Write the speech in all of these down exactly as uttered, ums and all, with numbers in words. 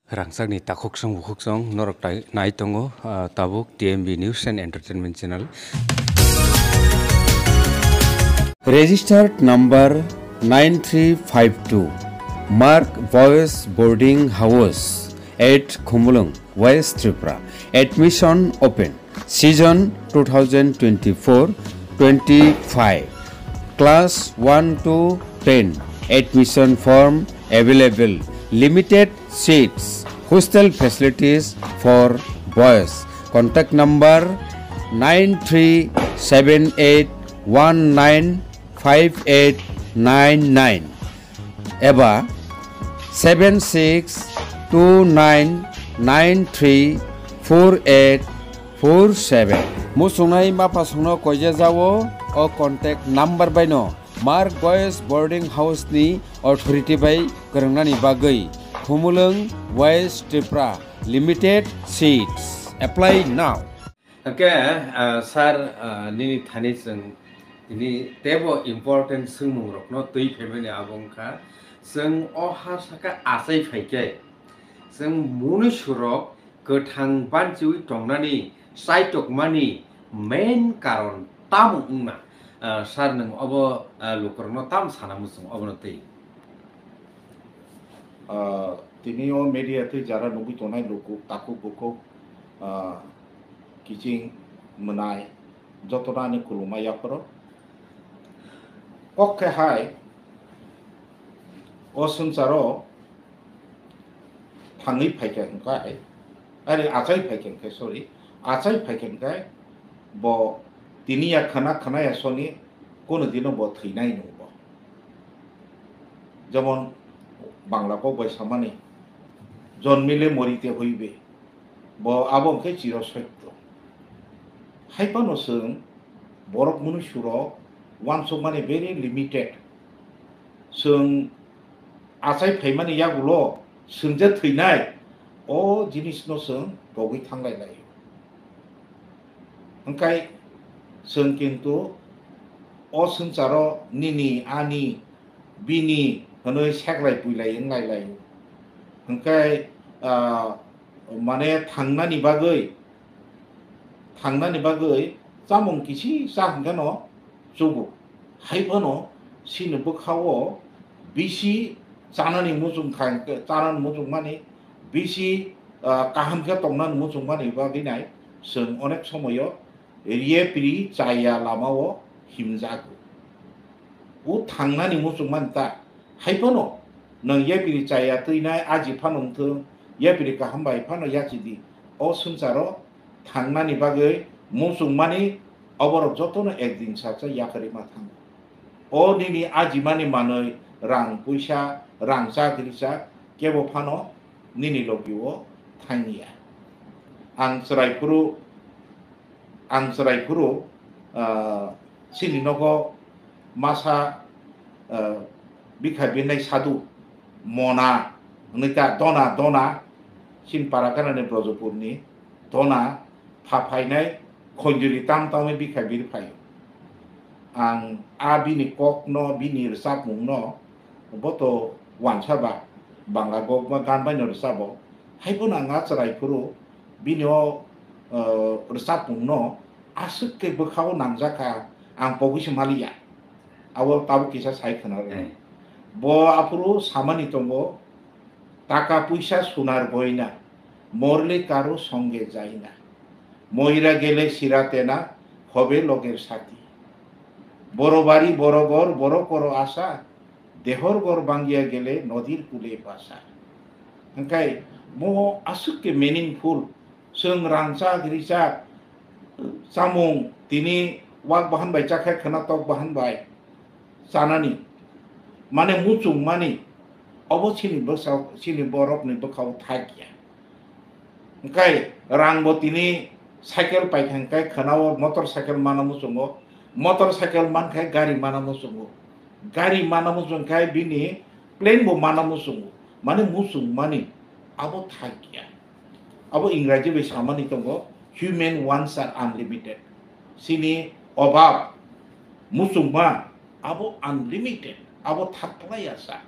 Rangchakni takhuk song bukhuk song norok tai-, nai tongo, ah, tabuk T M B News and Entertainment Channel. Registered number nine three five two, Mark Boys Boarding House at Khumulwng, West Tripura. Admission open. Season two thousand twenty-four twenty-five. Class one to ten. Admission form available. Limited seats. Hostel facilities for boys. Contact number nine three seven eight one nine five eight nine nine eba seven six two nine nine three four eight four seven. Muchungnai mapha songno koijajao o contact number baino Mark Boys Boarding House ni authority bai kwrwngnani bagwi Khumulwng, West Tripura, limited seats. Apply now. Hwnkhe, ah, sir, ah, nini thani chwng tini teibo important swngmungrokno twi phaimani abo wngkha, chwng o ha saka achai phaikhe, chwng munuisurok kwthang banchiwi tongnani, chaitokmani main karon tamo wngna? Ah, sir, nwng obo, ah, lukurokno tamo sana muchung obono twi? Ah, tini o media twi jara nugwi tongnai luku, takhuk bukhuk, ah, kiching mwnai, jotono ani khulumma yapharo. Kok khe hai, o swngcharo thangwi phaikha hwnkhe, are achai phaikha hwnkhe, sorry, achai phaikha hwnkhe bo tini ya khana, khana ya soni, kono dino bo thwinai nung bo. Jemon Bangla kok bai samani, "Jonmile morite hoibe." Bo abo hwnkhe chiro sotto. Hai phano chwng borok munuisurok uansukmani very limited. Chwng achai phaimani yagulo chwng je thwinai, o jinisno chwng togwi thanglai laio. Hwnkhe chwng kintu o swngcharo nini, ani, bini hwnwi seklai puilai wnglai laio. Hwnkhe, ah, mane thangnani bagwi, thangnani bagwi chamung kisi cha hwnkhe no chugo. Hai phano chini bwkha-o bisi chanani muchung kha hwnkhe, chanani muchungmani bisi, ah, kaham khe tongnani muchungmani bagwi nai chwng onek somoyo yapiri chaya lama-o himjago. O thangnani muchungmani ta. Hai phano nwng yapiri chaya twinai aji phano wngthung, yapiri kaham bai phano yachidi. O swngcharo thangnani bagwi muchungmani oborok jotono ekdin sacha yakarima thango. O nini ajimani manwi rang puisa, rang chak risa kebo phano nini logi-o thangya. Ang chwrai phuru Ang chwrai phuru, ah, chini nogo masa, ah, bikha birnai sadu Mona hwnwi ta Dona, Dona, chini para ganani Brojopurni Dona pha phainai khonjuri tam tamwi bikha bir phaio. Ang a bini kokno, bini rwchapmungno bo to wansa ba, Bangla gokma gan baino rwchabo. Hai phano ang a chwrai phuru bini o, eh, rwchapmungno aswk khe bwkha-o nangjak kha, ang pogwi se maliya. Abo tabuk kisa sai khwna rw. Eh. Bo aphuru samani tongo, "Taka puisa sunar goina, morle karo songe jaina. Moira gele sira tena, hobe loger sati. Boro bari, boro gor, boro koro asa, dehor gor bangya gele, nodir kule basa." Hwnkhe mo aswk khe meaningful. Chwng rangchak rijak chamung tini wak bahan bai chakhe khwna tok bahan bai chanani, mane muchungmani, obo chini bwsa, chini borokni bwkhao thakya. Hwnkhe rangbo tini cycle paikha hwnkhe khwnao motor cycle mana muchungo, motor cycle mankhe gari mana muchungo, gari mana muchungkhe bini plane bo mana muchungo, mane muchungmani abo thakya. Abo Ingraji bai samani tongo, "Human wants are unlimited." Chini obab, muchungma, abo unlimited, abo thakphlai ya sa.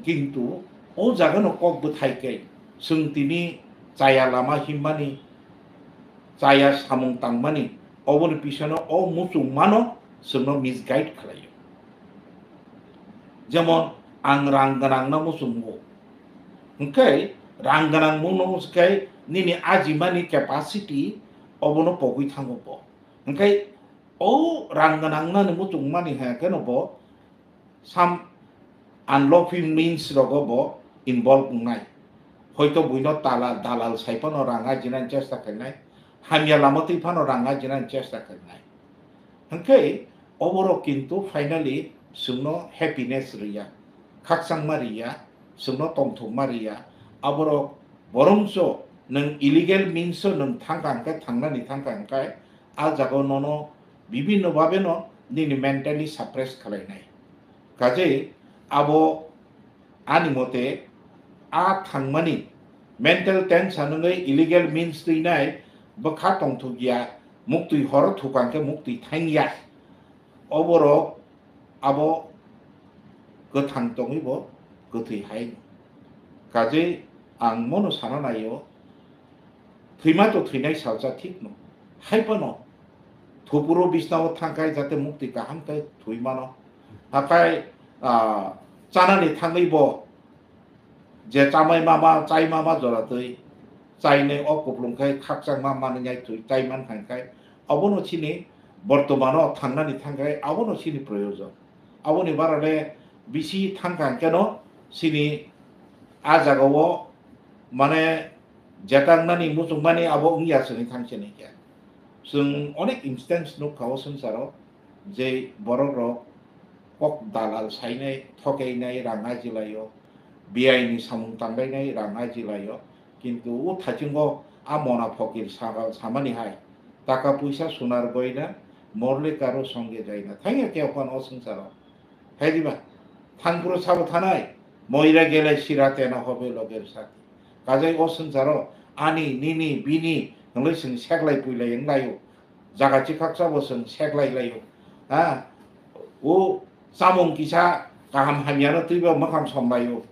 Kintu O jagano kok bwthai khe chwng tini chaya lama himmani, chaya samung tangmani, oboni pisono o muchungmano chwngno misguide khlaio. Jemon ang rang gwnangno muchungo, hwnkhe rang gwnang mungno muchungkhe nini ajimani capacity obono pogwi thango bo. Hwnkhe o rang gwnangnani muchungmani hai kheno bo some unlawful means rogo bo involve wngnai. Hoito buino tala dalal sai phano rang ajinani chesta khainai, hamya lama twi phano rang ajinani chesta khainai. Hwnkhe oborok kintu finally chwngno happiness riya, khakchangma riya, chwngno tongthokma riya. Aborok borongso nwng illegal means o nwng thangka hwnkhe, thangnani thangka hwnkhe, a jagao nono bibinno bhabeno nini mentally suppress khlainai. Kajei abo ani mote a thangmani mental tension wngwi illegal means twinai bwkha tongthokya, muktwi horo thukang khe muktwi thangya. Oborok abo kwthang tongwi bo kwthwi hai. Kajei ang mono sana naio, thwima to thwinai salsa thik no, hai phano thupuro bisnao thangkai jate mukti kaham khe thwi mano. Hakai, ah, chanani thangwi bo je chamai mama, chai mama jora twi chainai o kuplung khai khakchangma manwi nai thwi chai man khai khai, abono chini bortomano thangnani thangkai abono chini proyojon. Aboni barale bisi thangkha hwnkhe no chini a jagao mane jetangnani muchungmani abo wngya sini thangchini khe. Chwng onek instance nukha o swngcharo, je borok rok kok dalal sainai, thokainai, rang ajilaio, biyaini samung tanglainai, rang ajilaio, kintu o thachingo a mona phokir sa-, samani hai, taka puisa sunar goina, morle karo songe jaina, thangya khe okon o swngcharo. Hai diba? Thangphuru sabo thanai, moira gele sira tena hobe loger sati. Kajai o swngcharo ani, nini, bini hwnwi chwng seklai puilai wnglaio. Jaga chikhaksa bo chwng seklai laio. Ha? O chamung kisa kaham hamyano twibo mwkhang somlaio.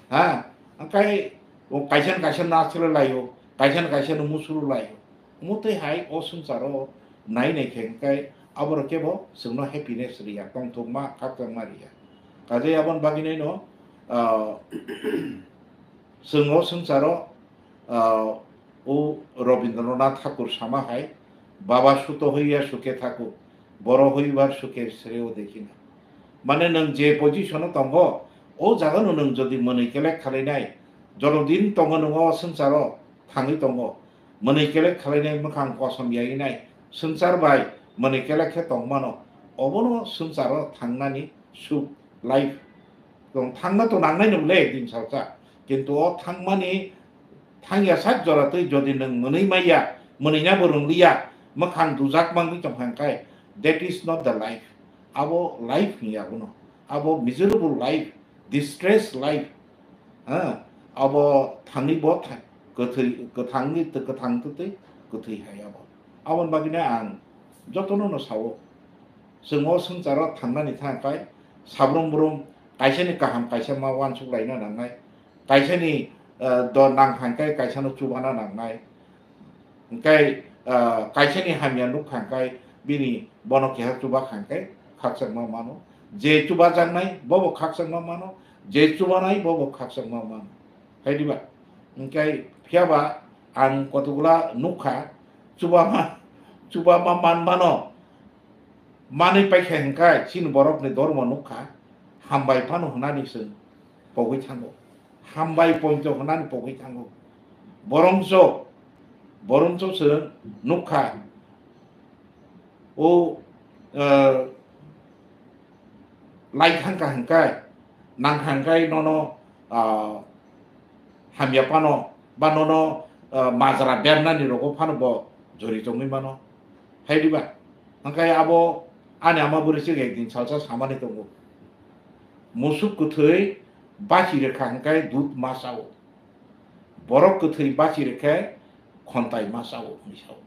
Ha? Angkai o kaisa kaisa nasle laio, kaisa kaisa musuru laio. Mutwi hai o swngcharo nai nai khe hwnkhe aborok kebo chwngno happiness riya, tongthokma, khakchangma riya. Kajai aboni bagwino, ah, chwng o swngcharo, ah, o Rabindranath Thakur sama hai, "Baba suto hoiya sukhe thako, boro hoibar sukhe sreyo dekhi na." Mane nwng je position o tongo, o jaga no nwng jodi mwnwi kelek khalai nai, jotodin tongo nwng o swngcharo thangwi tongo, mwnwi kelek khalainai mwkhang kosom yainai swngchar bai mwnwi kelek khe tongmano, obono swngcharo thangnani suk life tong thangna to nangnai nw le din salsa, kintu o thangmani thangya sak jora twi jodi nwng mwnwi maiya, mwnwi na bo rwngliya, mwkhang dujak mangwi tong kha hwnkhe, that is not the life. Abo life hiya abono, abo miserable life, distress life. Ha, abo thangwi bo tha-, kwthwi, kwthangwi tw-, kwthang twtwi kwthwi hai abo. Aboni bagwino ang jotono no sao, chwng o swngcharo thangnani thang khai sabrum brum kaisani kaham kaisa ma uansuk laina nangnai, kaisani, eh, do nang hang khai kaisano chubana nangnai. Hwnkhe, ah, kaisani hamya nuk kha hwnkhe bini bono keha chuba kha hwnkhe khakchangma mano. Je chubajaknai bobo khakchangma mano, je chubanai bobo khakchangma mano. Hai diba? Hwnkhe phiyaba ang kotokgwla nukha, chubama, chubama man mano. Manwi paikha hwnkhe chini borokni dormo nukha, hambai phano hwnani chwng pogwi thango. Hambai poito hwnani pogwi thango. Borongso, borongso chwng nukha. O, eh, lai thangkha hwnkhe, nang hangkai nono, ah, hamya phano, ba nono, ah, majra bernani rogo phano bo jori tongwi mano. Hai diba? Hwnkhe abo ani ama bwrwi se ekdin salsa samani tongo. Musuk kwthwi bachi rwkha hwnkhe dud ma chao. Borok kwthwi bachi rwkhe khontai ma chao hwnwi sao.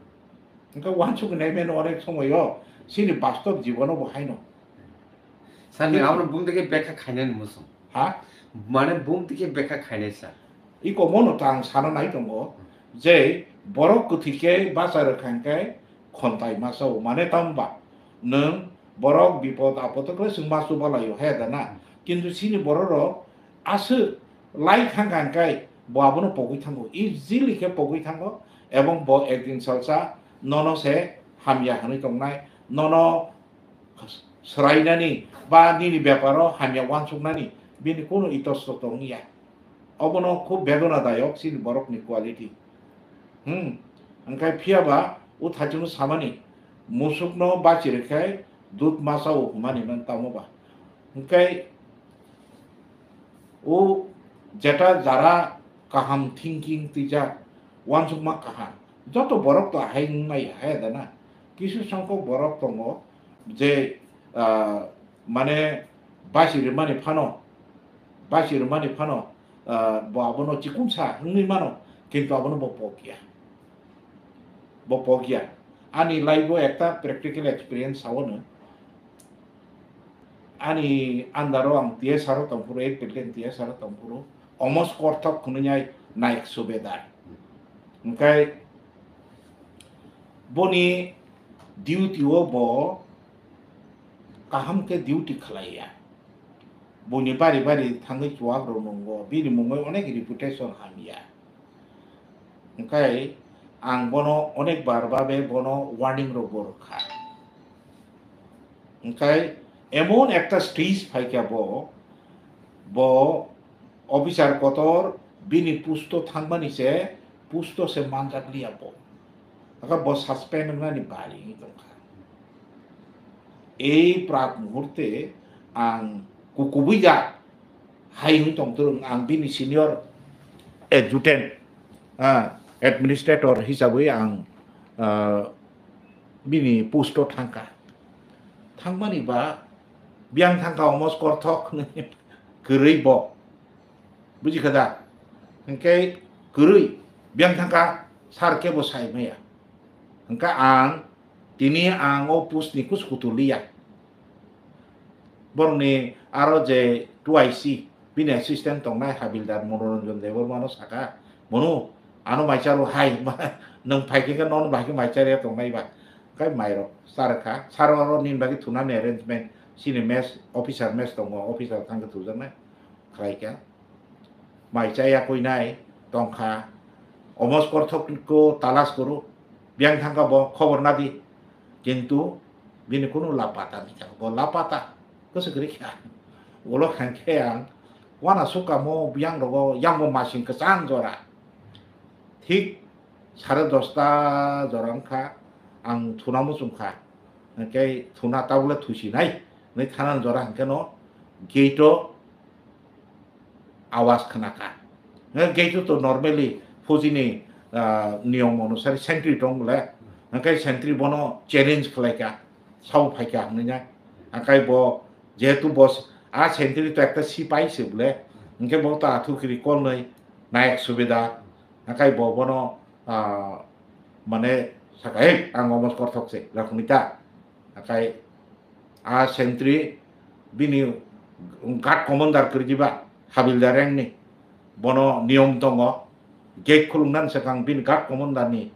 Hwnkhe uansuknai mano onek somoyo chini bastob jibono bo haino. Sir, nwng aboni bumtwi khe bekha khainani muchung. Ha? Mane bumtwi khe bekha khainai sa. Iko mono ta ang sana nai tongo je borok kwthwi khe bacha rwkha hwnkhe khontai masa o. Mane tamo ba nwng borok bipod apod khe chwng ma chuba lai o he da na. Kintu chini borok rok aswk lai thang kha hwnkhe bo abono pogwi thango, easily khe pogwi thango, ebong bo ekdin salsa nono se hamya hwnwi tongnai, nono swrainani ba nini beparo hamya uansuknani bini kunu itosto tong ya. Obono khub bedonadayok chini borokni quality. Hmm. Hwnkhe phiyaba o thaichungno samani musukno bachi rwkhe dud masa o hwnmani man tamo ba. Hwnkhe o jeta jara kaham thinking twijak uansukma kaham. Joto borok to hai wngmaya, hai da na? Kisu songkok borok tongo je, ah, mane basi rimani phano, basi rimani phano, ah, bo abono chikumsa wngwi mano, kintu abono bo pokya. Bo pokya. Ani life o ekta practical experience sawano. Ani under o ang T S R o tongphuru, eight platoon T S R o tongphuru, Omos Korthok hwnwi nai Nayek Subedar. Hwnkhe boni duty o bo kaham khe duty khlaiya. Boni bari bari thangwi chuwak rw nungo, bini mungwi onek reputation hamya. Hwnkhe ang bono onek bar babe bono warning rok bo rwkha. Hwnkhe emon ekta stage phaikha bo, bo officer kotor bini post o thangmani se post o se manjak liya bo. Aka bo suspend wngnani bari wngwi tongkha. Ei prak muhurte ang kukubui jak hai wngwi tongtwrwng, ang bini senior adjutant, ah, administrator hisabwi ang, ah, bini post o thangkha. Thangmani ba biyang thangkha Omos Korthok hwnwi kwrwi bo. Buji kha da? Hwnkhe kwrwi biyang thangkha sir kebo sai maya. Hwnkhe ang tini ang o post ni kus kutu liya. Borokni aro je two I C bini assistant tongnai habildar Monoranjan Debbarma no saka, "Monu, ano mai charo hai, nwng phai khe nono bai khe mai chariya tongnai ba?" Hwnkhe mairok charwkha, sir oro nini bagwi thunani arrangement, chini mess, officer mess tongo, officer thangkhe thujaknai, khlaikha. Mai chaya kuinai tongkha. Omos Korthok ko talas kuru. Biyang thangkha bo khobor nadi. Kintu bini kunu lapata ni thang. Bo lapata. Kwswk kwrwi kha. Ulo hangkhe ang wana sukamo biyang rogo yango masing kwchang jora. Thik sare dosta jora wngkha. Ang thuna muchungkha. Hwnkhe thuna tabule thusinai. Nai thanan jora hwnkhe no gate o awas khnakha. Hwnkhe gate o to normally phujini, ah, niyom onusari sentry tong bole. Hwnkhe sentry bono challenge khlaikha, sabo phaikha hwnwi na. Hwnkhe bo jehetu bo s-, a sentry to ekta sipai se bole. Hwnkhe bo to athu kiri kolnwi Nayek Subedar. Hwnkhe bo bono, ah, mane saka, "Hey, ang Omos Korthok se, rakhuni ta." Hwnkhe a sentry bini guard commander kwrwi diba, habildar rengni. Bono niyom tongo. Gate khuluknani swkang bini guard commander ni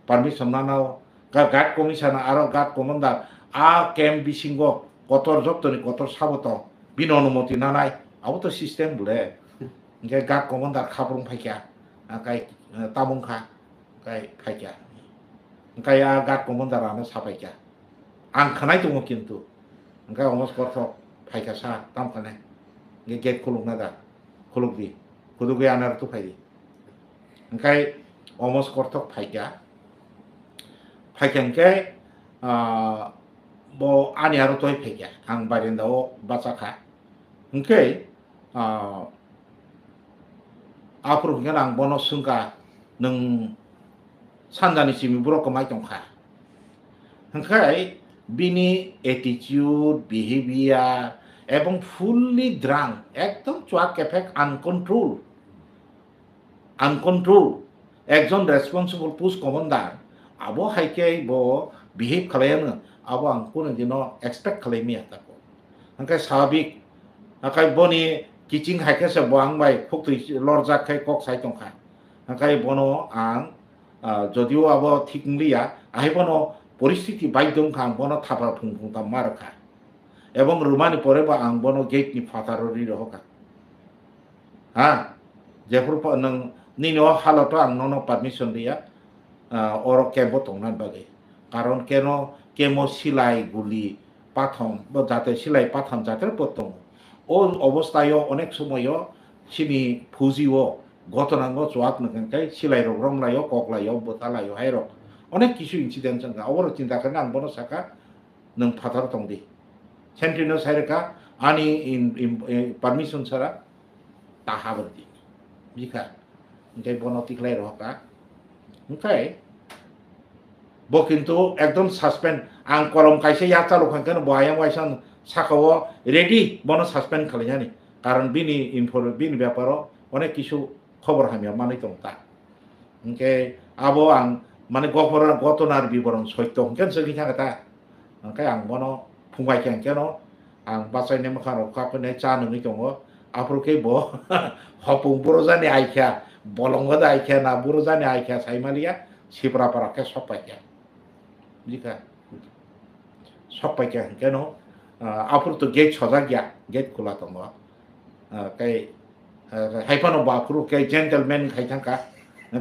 permission nanao. Ga-, guard commissioner aro guard commander a camp bisingo kotor jottoni kotor sabo tong. Bini onumoti nanai. Abo to system bole. Hwnkhe guard commander khabrung phaikha. Hwnkhe, eh, tabung kha. Hwnkhe phaikha. Hwnkhe a guard commander ano saphaikha. Ang khwnai tongo kintu. Hwnkhe Omos Korthok phaikha sa, tamo khanai. Hwnkhe gate khulukna da. Khulukdi. Khudugwi ano aro tuphai di. Hwnkhe Omos Korthok phaikha. Phaikha hwnkhe, ah, bo ani aro toi phaikha. Ang barenda o bachakha. Hwnkhe, ah, aphuru hwnkhe ang bono swngkha, "Nwng sanjani simi borok kwmai tongkha?" Hwnkhe bini attitude, behavior, ebong fully drunk, ekdom chuak kephek, uncontrolled. Uncontrolled. Ekjon responsible post commander, abo hai khe bo behave khlaiya no, abo ang kunu dino expect khlai maya tako. Hwnkhe sabik, hwnkhe boni Kiching hai khe se bo ang bai khuktwi lorjak khai kok sai tong kha. Hwnkhe bono ang, ah, jodio abo thik wng liya, ahai bono poristiti baidhyo wng kha ang bono thapra phung phung tam ma rw kha. Ebong rwmani pore bo ang bono gate ni phataro ri rohor kha. Ha? Jephuru pha-, nwng nini o haloto ang nono permission riya, ah, oro camp o tongnani bagwi. Karon keno camp o silai guli pathom, bo jate silai patham jate bo tongo. O obosthayo onek somoyo chini phuji o gotona ngo chuak nokeng tei silai rok romlaio, koklaio, bwtalaio hai rok. Onek kisu incident wngkha. Oboro chinta khe ang bono saka, nwng phatar tong di. Sentry no sai rwkha, ani in, in, in, permission sara ta habar di. Bikha. Hwnkhe bono tikhlai rohorkha. Hwnkhe bo kintu ekdom suspend. Ang kolom kaisa yachalu khankhe bo ayang waisa saka o ready bono suspend khwlainani. Karon bini infor-, bini beparo onek kisu khobor hamya manwi tong ta. Hwnkhe abo ang mane gopora gotonar biboron soitto hwnkhe swngwi thangkha ta. Hwnkhe ang bono phungbai khe hwnkhe no ang bachaini mwkhang rok kap hinai cha nungwi tongo. Aphuru khe bo hopung burujani aikha, bolongo da aikha na burujani aikha saimaliya, sipra para khe sokpai kha. Bikha. Sokpai kha hwnkhe no, ah, aphuru to gate sojak ya, gate khula tongo. Ah, kai, ah, hai phano bo aphuru kai gentleman khai thangkha.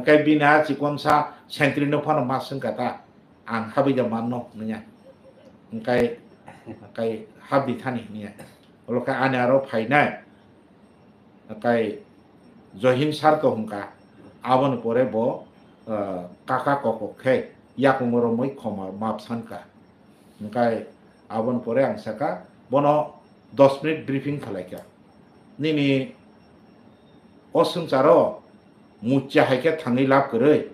Kai bini a chikonsa sentry no phano ma swngkha ta. Ang habwi da manno nungya. Kai, kai habwi thani nungya. Olo kai ani aro phainai. Kai Johin sir ko hwnkha. Aboni pore bo, ah, kaka kokok khe yakung romwi khoma map sankha. Hwnkhe aboni pore ang saka, bono dos minute briefing khlaikha. Nini o swngcharo muchya hai khe thangwi lab kwrwi,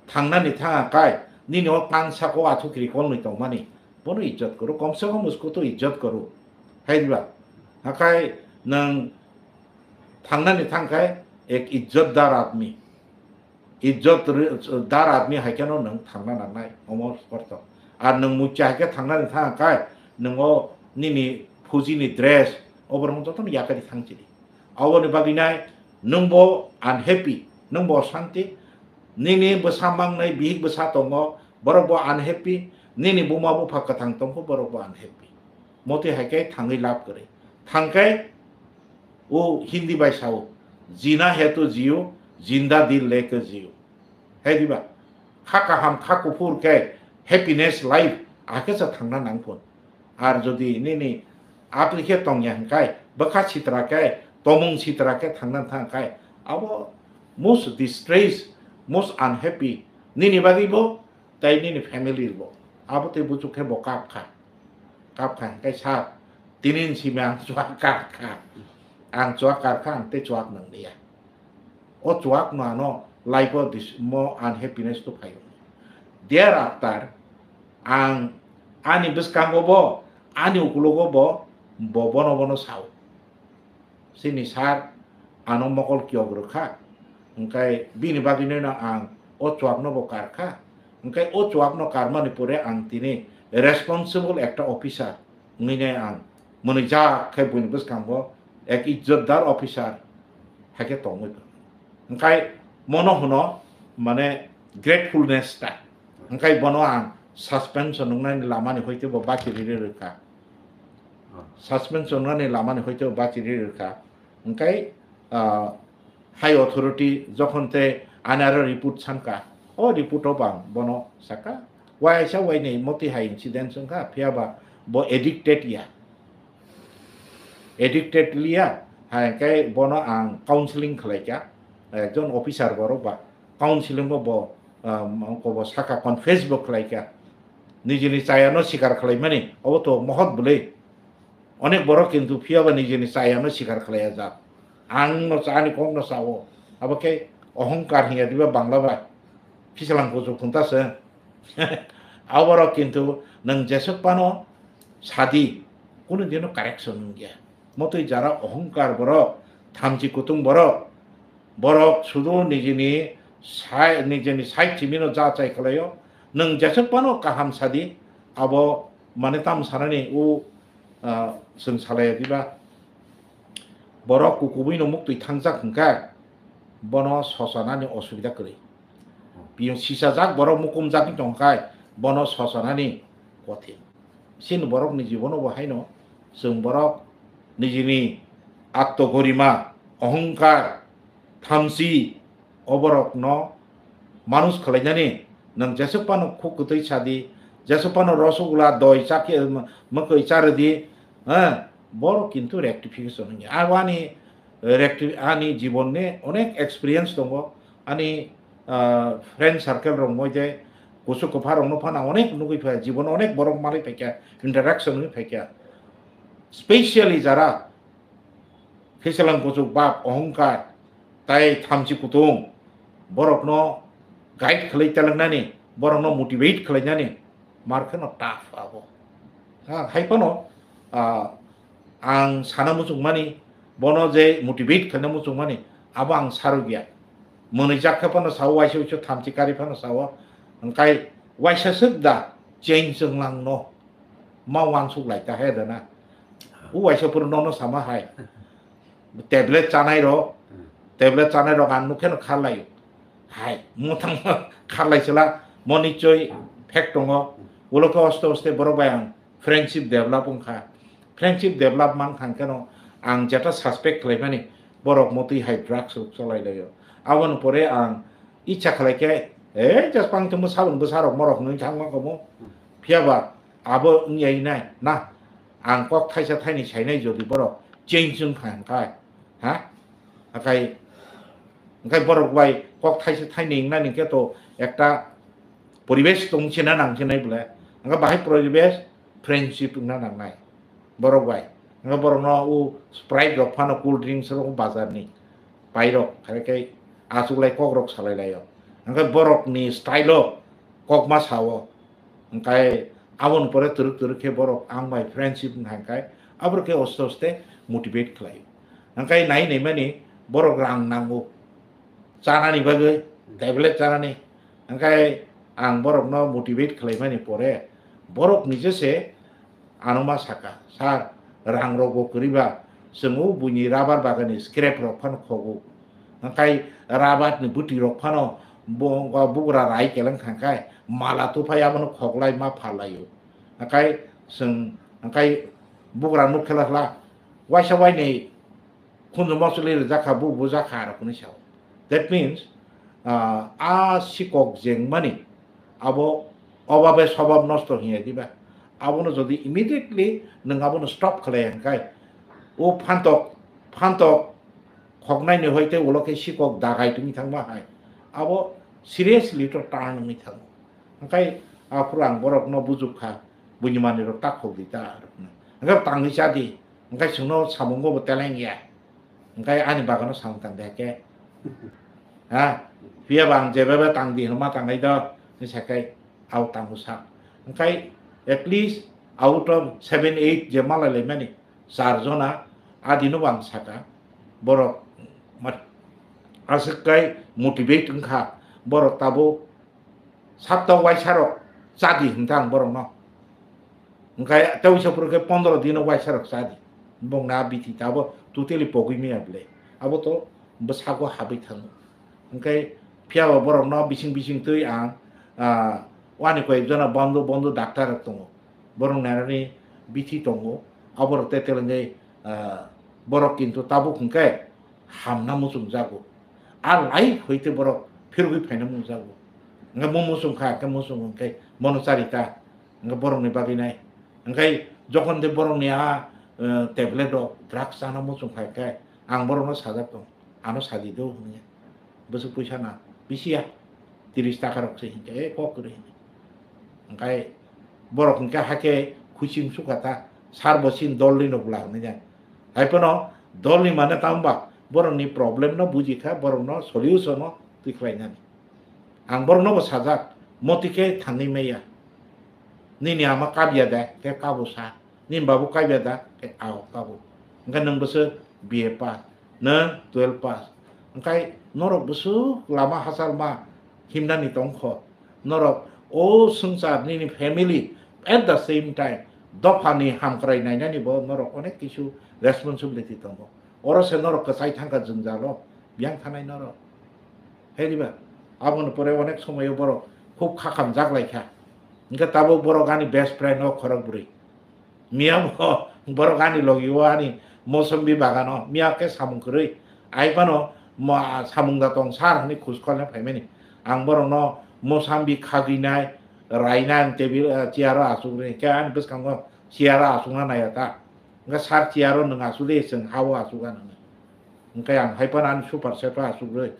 thangnani thangkha kai, nini o tang saka o athuk ri kolnwi tongmani, bono ijjot kwrw, komse kom usko to ijjot kwrw. Hai diba? Hakai nwng thangnani thangkhai ek ijjotdar admi. Ijjot ri-, dar admi hai kheno nwng thangna nangnai, omo korto. Ar nwng muchya hai khe thangnani thang kai, nwng o nini phuji ni dress, oborok jotono yakari thangchidi. Aboni bagwi nai nwng bo unhappy, nwng bo osanti, nini bwsa mangnai, bihik bwsa tongo, borok bo unhappy, nini buma bupha kwthang tongkho, borok bo unhappy. Motwi hai khe thangwi lab kwrwi. Thangkhe O Hindi bai sao, "Jina hai to jiyo, jinda dil leke jiyo." Hai diba? Kha kaham, kha kuphur khe happiness life, akhe sa thangna nang phun. Ar jodi nini apri khe tongya hwnkhe, bwkha sitra khe, tomung sitra khe thangna thang khe, abo most distress, most unhappy, nini bagwi bo, tei nini family bo. Abo tei buchuk khe bo kap kha. Kap kha hwnkhe sa, tini ni simi ang chuak kar kha. Ang chuak kar kha, ang tei chuak nang liya. O chuak no ano life o dis-, mo unhappiness to phaio. Thereafter, ang ani bwskango bo, ani ukulogo bo, bo bono bono sao. Chini sir ano mokol kiyok rwkha, hwnkhe bini bagwino ang o chuakno bo karkha, hwnkhe o chuakno karmani pore ang tini responsible ekta officer wngwi nai ang mwnwijak khe buini bwskango ek ijjotdar officer hai khe tongwi tongo. Hwnkhe mono hwno mane gratefulness ta. Hwnkhe bono ang suspension wngnani lamani hoite bo bachi riri rwkha. Suspension wngnani lamani hoite bo bachi riri rwkha. Hwnkhe, ah, high authority jokhon te ani aro report sanka, o report o bang bono saka, waisa wainwi motwi hai incident wngkha, phiya ba bo addicted ya. Addicted liya, hai khe bono ang counseling khlaikha, ekjon officer borok ba counseling bo bo, um, ko bo saka confess bo khlaikha. Nijini chayano sikar khlaimani, obo to mohot bwlwi. Onek borok kintu phiya ba nijini chayano sikar khlaiya jak. Ang no cha, ani kok no sao. Abo khe ohongkar hiya diba Bangla bai. Phisalang kuchuk khunta se. Aborok kintu nwng jeswk phano sadi, kunu dino correction wngya. Motwi jara ohongkar borok, thamchi kutung borok, borok sudu nijini sai, nijini side simino ja chai khlaio. Nwng jeswk phano kaham sadi, abo mane tam sanani u, ah, chwng salai diba? Borok kukubui no muktwi thangjak hwnkhe bono sochonani osubida kwrwi. Bini sisajak borok mukumjak wng tongkhe bono sochonani kothin. Chini borokni jibono bo haino chwng borok nijini atto gorima, ohongkar, thamchi, o borokno manus khwlainani nwng jesuk phano khuk kwtwi sadi, jesuk phano rosogula doi chakhe mwkhwi charwdi, ha, borok kintu rectification wngya. Abo ani recti-, ani jibonni onek experience tongo, ani, ah, friend circle rok moi de kusu kwpha rokno phano onek nugwi phai, jibon onek borok malai phaikha, interaction wngwi phaikha, specially jara Khisalang kuchuk bab, ohongkar, tai thamchi kutung, borokno guide khlai talangnani, borokno motivate khlainani, mar kheno tough abo. Ha, hai phano, ah, ang sana muchungmani, bono je motivate khlaina muchungmani, abo ang sarugya. Mwnwi jak khe phano sao, waisa waisa thamchi kari phano sao, hwnkhe waisa swk da change wng lang no. Ma wansuk lai ta he da na. U waisa puro nono sama hai. Tablet chanai ro, tablet chanai ro ang nukhe no kharlai. Hai, mo thang kharlai sila, mo nichoi fact tongo. Ulo khe oste oste borok bai ang friendship develop wngkha. Friendship develop man thang khe no ang jeta suspect khlai mani borok motwi hai drugs rok cholai laio. Aboni pore ang icha khlai khe, eh, just pang tongmo sabon bwsa rok morok hwnwi thangma komo. Phiya ba abo wngya nai, na, ang kok thaisa thaini sainai jodi borok change wngkha hwnkhai, ha? Akai, hwnkhai borok bai kok thaisa thaini wngnani khe to ekta poribesh tong china nang chinai bole, hwnkhai bahai poribesh friendship wngna nangnai borok bai. Hwnkhai borokno u Sprite rok phano, cool drinks rok bazar ni pai rok, hai khe achuklai kok rok salai laio. Hwnkhai borokni style o kok ma sao. Hwnkhai aboni pore twrwk twrwk khe borok ang bai friendship wngkha hwnkhai, aboro khe oste oste motivate khlai. Hwnkhai nai nai mani borok rang nango chanani bagwi, tablet chanani. Hwnkhai ang borokno motivate khlai mani pore borok nije se ano ma saka, "Sir, rang rok bo kwrwi ba, chwng o buini rubber bagan ni scrap rok phano khogo." Hwnkhai rubber ni bwtwi rok phano bo-, bugra rai keleng thangkhai mala tuphai abono khoklai ma pharlaio. Hwnkhai chwng, hwnkhai bugra nuk khela khela waisa wainwi khunju mosoli rijak kha, bu bujak kha, aro kwnwi sao. That means, ah, a sikok jengmani abo obabe sobab nosto hinya diba? Abono jodi immediately nwng abono stop khlai hwnkhai, o phantok, phantok khoknaini hoite ulo khe sikok dagai tongwi thangma hai, abo seriously to turn wngwi thango. Hwnkhai aphuru ang borokno bujuk kha, buini manwi rok ta khok di ta, hwnkhai tangwi cha di, hwnkhai chwngno samungo bo teleng ya. Hwnkhai ani bagano samung tang de khe. Ha? Phiya ba ang jeba ba tang di hwnma tang nai do, ni sakai au tang sa. Hwnkhai at least out of seven, eight je malai lai mani, char jona adino bo ang saka. Borok mat-, aswk kai motivate wngkha. Borok tabuk Sapta waisa rok chadi hwnta ang borokno. Hwnkhai tei waisa phuru khe pondro dino waisa rok chadi. Bongni a bithi ta abo totally pogwi maya bwle. Abo to bwsago habwi thango. Hwnkhai phiya bo borokno bising bising twi ang, ah, wani koi jona bondo bondo doctor rok tongo. Borok nainani bithi tongo. Aborok te telengwi, ah, borok kintu tabuk hwnkhe hamna muchungjago. A life hoite borok phirogwi phaina muchungjago. Hwnkhe mo muchungkha, hwnkhe muchung hwnkhe mono charita, hwnkhe borokni bagwi nai. Hwnkhe jokhon de borokni a, eh, tablet rok drugs chana muchungkha hwnkhe ang borokno sajak tong, ano sadi do hwnwi. Bwswk puisa na, bisi ya, tiris taka rok se hinkhe, eh, kok kwrwi hwnwi. Hwnkhe borok hwnkhe hakhe khuiching sukha ta, sar bo sin dolni no bwla hwnwi ya. Hai phano dolni mane tamo ba borokni problem no buji kha, borokno solution no twi khlai nani. Ang borokno bo sajak, moti khe thangwi maya. Nini ama kabya de, khe kabo sa. Nini babu kabya da, khe ao kabo. Hwnkhe nwng bwswk B A pass, nwng twelve pass. Hwnkhe norok bwswk lama hachal ma himnani tongkho. Norok o swngchar nini family at the same time dophani hamkrai nainani bo norok onek kisu responsibility tongo. Oro se norok kwchai thangkha jwngjalo, biyang thanai norok. Hai diba? Aboni pore onek somoyo borok khub khakam jak lai kha. Hingke tabuk borok ani best friend o khorok bwrwi. Miya bo borok ani logi o ani mosombi bagano miya khe samung kwrwi. Ai phano mo-, samung da tong sar hwnwi khus kholna phaimani. Ang borokno mosambi khagwinai, rainai ang table, eh, chair o achuk rwi. Hingke ani bwskango chair o achukna naiya ta. Hingke sar chair o nwng achuk de, chwng ha o achuk anw. Hingke ang hai phano ani super set o achuk rwi,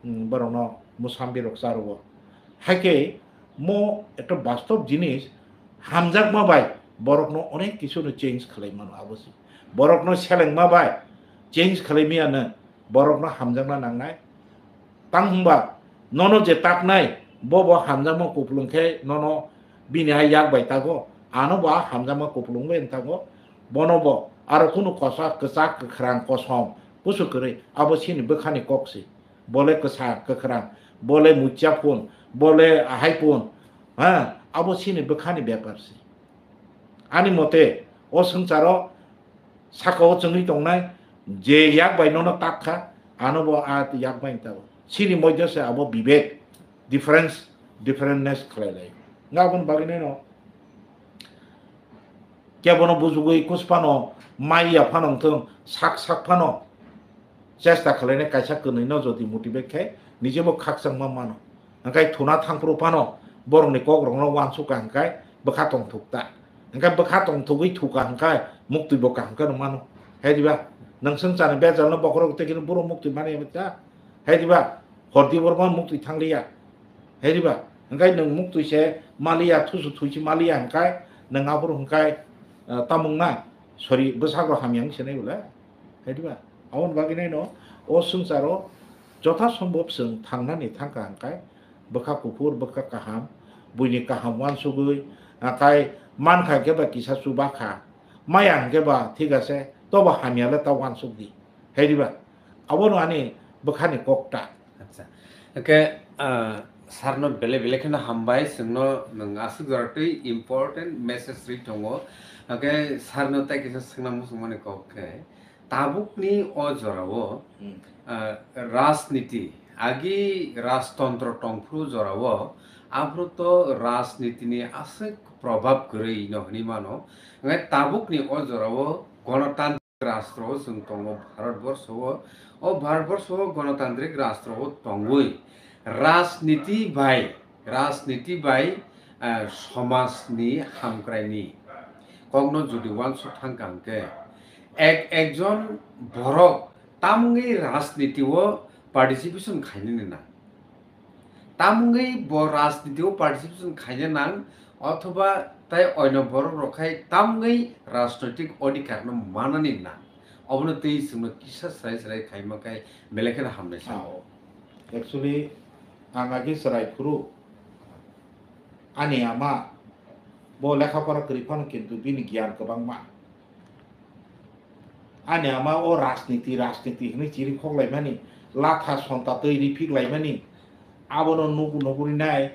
mm, borokno mosambi rok cha rwo. Hai khe mo ekta bastob jinis, hamjakma bai borokno onek kisu no change khlai mano abo se. Borokno selengma bai change khlai miyano borokno hamjakna nangnai. Tang hwnba nono je taknai bo bo hamjakma kupulung khe nono bini hai yak bai tago, ano bo a hamjakma kupulung bai tago, bono bo aro kunu kosa kwchak kwkhrang kosom kusu kwrwi abo chini bwkhani kok se. Bole kwsa kwkhrang, bole muchya phun, bole ahai phun, ha, abo chini bwkhani bepar se. Ani mote, o swngcharo saka o chwngwi tongnai, je yak bai nono tak kha, ano bo a yak bai ta o. Chini moddho se abo bibek, difference, differentness khlai lai. Nga aboni bagwi no kebono bujugwi kus phano, mai ya phano wngthung, sak sak phano chesta khlainai kaisa kwnwi no jodi motivate khe, nije bo khakchangma mano. Hwnkhe thuna thangphuru phano borokni kok rokno uansuk ka hwnkhe bwkha tongthuk ta. Hwnkhe bwkha tongthugwi thuka hwnkhe muktwi bo kaham khe rwmano. Hai diba? Nwng swngcharni bejalno bokhorok tei khe boro muktwi mani ya ta? Hai diba? Hordi borokno muktwi thangliya. Hai diba? Hwnkhe nwng muktwi se maliya, thusu thuisi maliya hwnkhe nwng aphuru hwnkhe, eh, tamung na? Sorry, bwsakro hamya wngse nai bole? Hai diba? Aboni bagwi naino o swngcharo jotha sombhob chwng thangnani thangkha hwnkhe bwkha kuphur, bwkha kaham, buini kaham uansugwi, akai mankha hwnkhe ba kisa chubakha, maya hwnkhe ba thik ase, tobo hamya le ta uansuk di. Hai diba? Abono ani bwkhani kok ta. Acha. Hwnkhe, ah, sarno bele bele kheno hambai, chwngno nwng aswk jora twi important message rwi tongo. Hwnkhe sarno tai kisa swngna muchungmani kok khe, tabukni o jorao, Hmm. ah, rajniti, agi rajtontro tongphuru jorao, aphuru to rajnitini aswk probab kwrwi no hwnwi mano. Hwnkhe tabukni o jorao gonotantri rastro o chwng tongo Bharat borsho o. O Bharat borsho o gonotantrik rastro o tongwi rajniti bai, rajniti bai, eh, somajni hamkraini kokno jodi uansuk thangkha hwnkhe ek ekjon borok tamungwi rajniti o participation khainani nang. Tamungwi bo rajniti o participation khaina nang, othoba tai oino borok rok khai tamungwi rajnoitik odhikar no manani nang. Obono twi chwngno kisa srai srai khaima khai belai kheno hamnai sa. Ah, oh. Actually, ang agi chwrai phuru ani ama bo lekha pora kwrwi phano kintu bini giyan kwbangma. Ani ama o rajniti, rajniti hwnwi chiri khoklaimani, latha sonta twi ri phiklaimani, abono nuk-, nugrinai,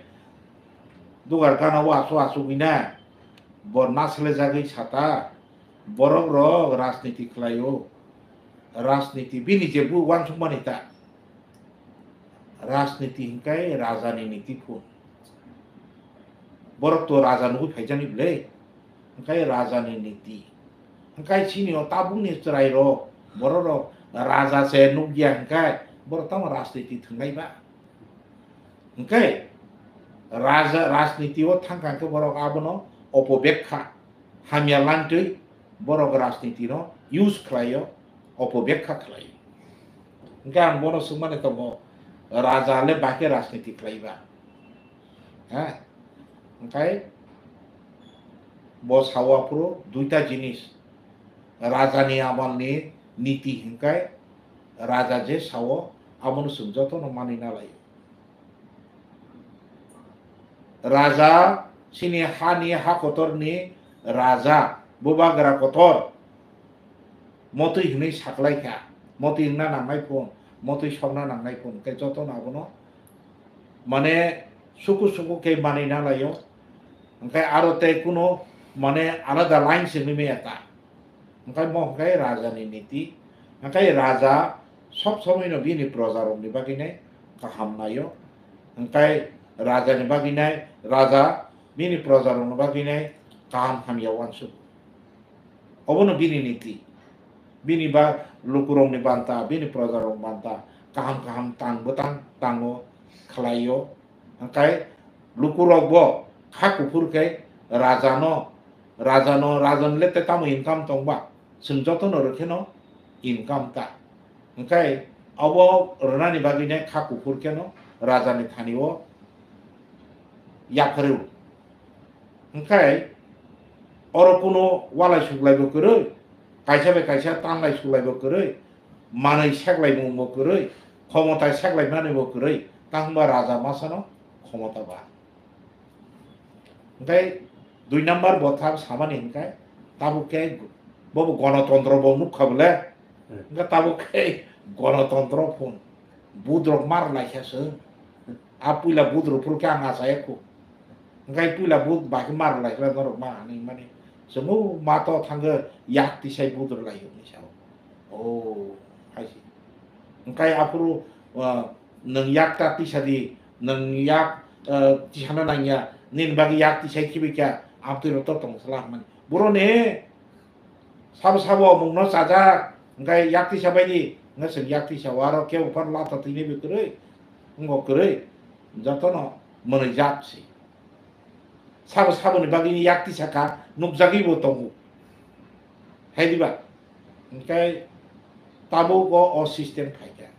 dugar gana o achu achugwina, bo naslejagwi sata, borok rok rajniti khlaio, rajniti bini je bu uansukmani ta. Rajniti hwnkhe rajani niti phun. Borok to raja nugwi phaijani bwle. Hwnkhe rajani niti. Hwnkhe chini o tabukni chwrairok, bororok raja se nukya hwnkhe borok tamo rajniti thwnglai ba? Hwnkhe raja, rajniti o thangkha hwnkhe borok abono opobekha, hamya lantwi borok rajniti no use khlaio, opobekha khlaio. Hwnkhe ang bono swngmani tongo, raja le bakhe rajniti khlai ba? Ha? Hwnkhe bo sao aphuru duita jinis, rajani amalni niti hwnkhe raja je sao abono chwng jotono manwi na laio. Raja, chini hani ha kotorni raja, bubagra kotor, motwi hwnwi saklaikha, motwi wngna nangnai phun, motwi sokna nangnai phun, tei jotono abono mane suku suku khe manwi na laio, hwnkhe aro tei kuno mane alada line se wngwi maya ta. Hwnkhe mo hwnkhe rajani niti, Hwnkhe raja sob somoino bini projarokni bagwinai kaham naio. Hwnkhe rajani bagwinai, raja bini projarokni bagwinai kaham hamya uansuk. Obono bini niti. Bini ba lukurokni banta, bini projarokni banta kaham kaham tang bwtang tango, khlaio. Hwnkhe lukurokbo kha kuphur khe rajano, rajano, rajani le tei tamo income tongba? Chwng jotono rwkheno income ta. Hwnkhe obo rwnani bagwino kha kuphur kheno rajani thani-o yapharwi. Hwnkhe oro kuno walai suklaibo kwrwi, kaisa bai kaisa tanlai suklaibo kwrwi, manwi seklaimungbo kwrwi, khomota seklaimanwibo kwrwi, tangba raja masano khomota ba. Hwnkhe dui number bo thang samani hwnkhe tabuk khe bobo gonotontro bo nukha bole. Hmm. Hwnkhe tabuk khe gonotontro phun. Budrok mar laikha se. A puila budrok phuru khe ang achai kho. Hwnkhe puila bud bai khe mar laikha norok ma hinwi mani. Chwng o mato thangkhe yak tisai budrok lai hwnwi sao. Oh, hai se. Hwnkhe aphuru, ah, nwng yak ta tisa di, nwng yak, ah, tisana nangya, nini bagwi yak tisai khibi kha, amtwi rok to tong sala hwnmani. Boroni sabo sabo mungno chajak, hwnkhe yak tisa bai di, hwnkhe chwng yak tisa o aro kebo phano lata twinai bai kwrwi, wngkok kwrwi, jotono mwnwi jak si. Sabo saboni bagwi yak tisa kha, nukjagwi bo tongo. Hai diba? Hwnkhe tabuk o, o system phaikha.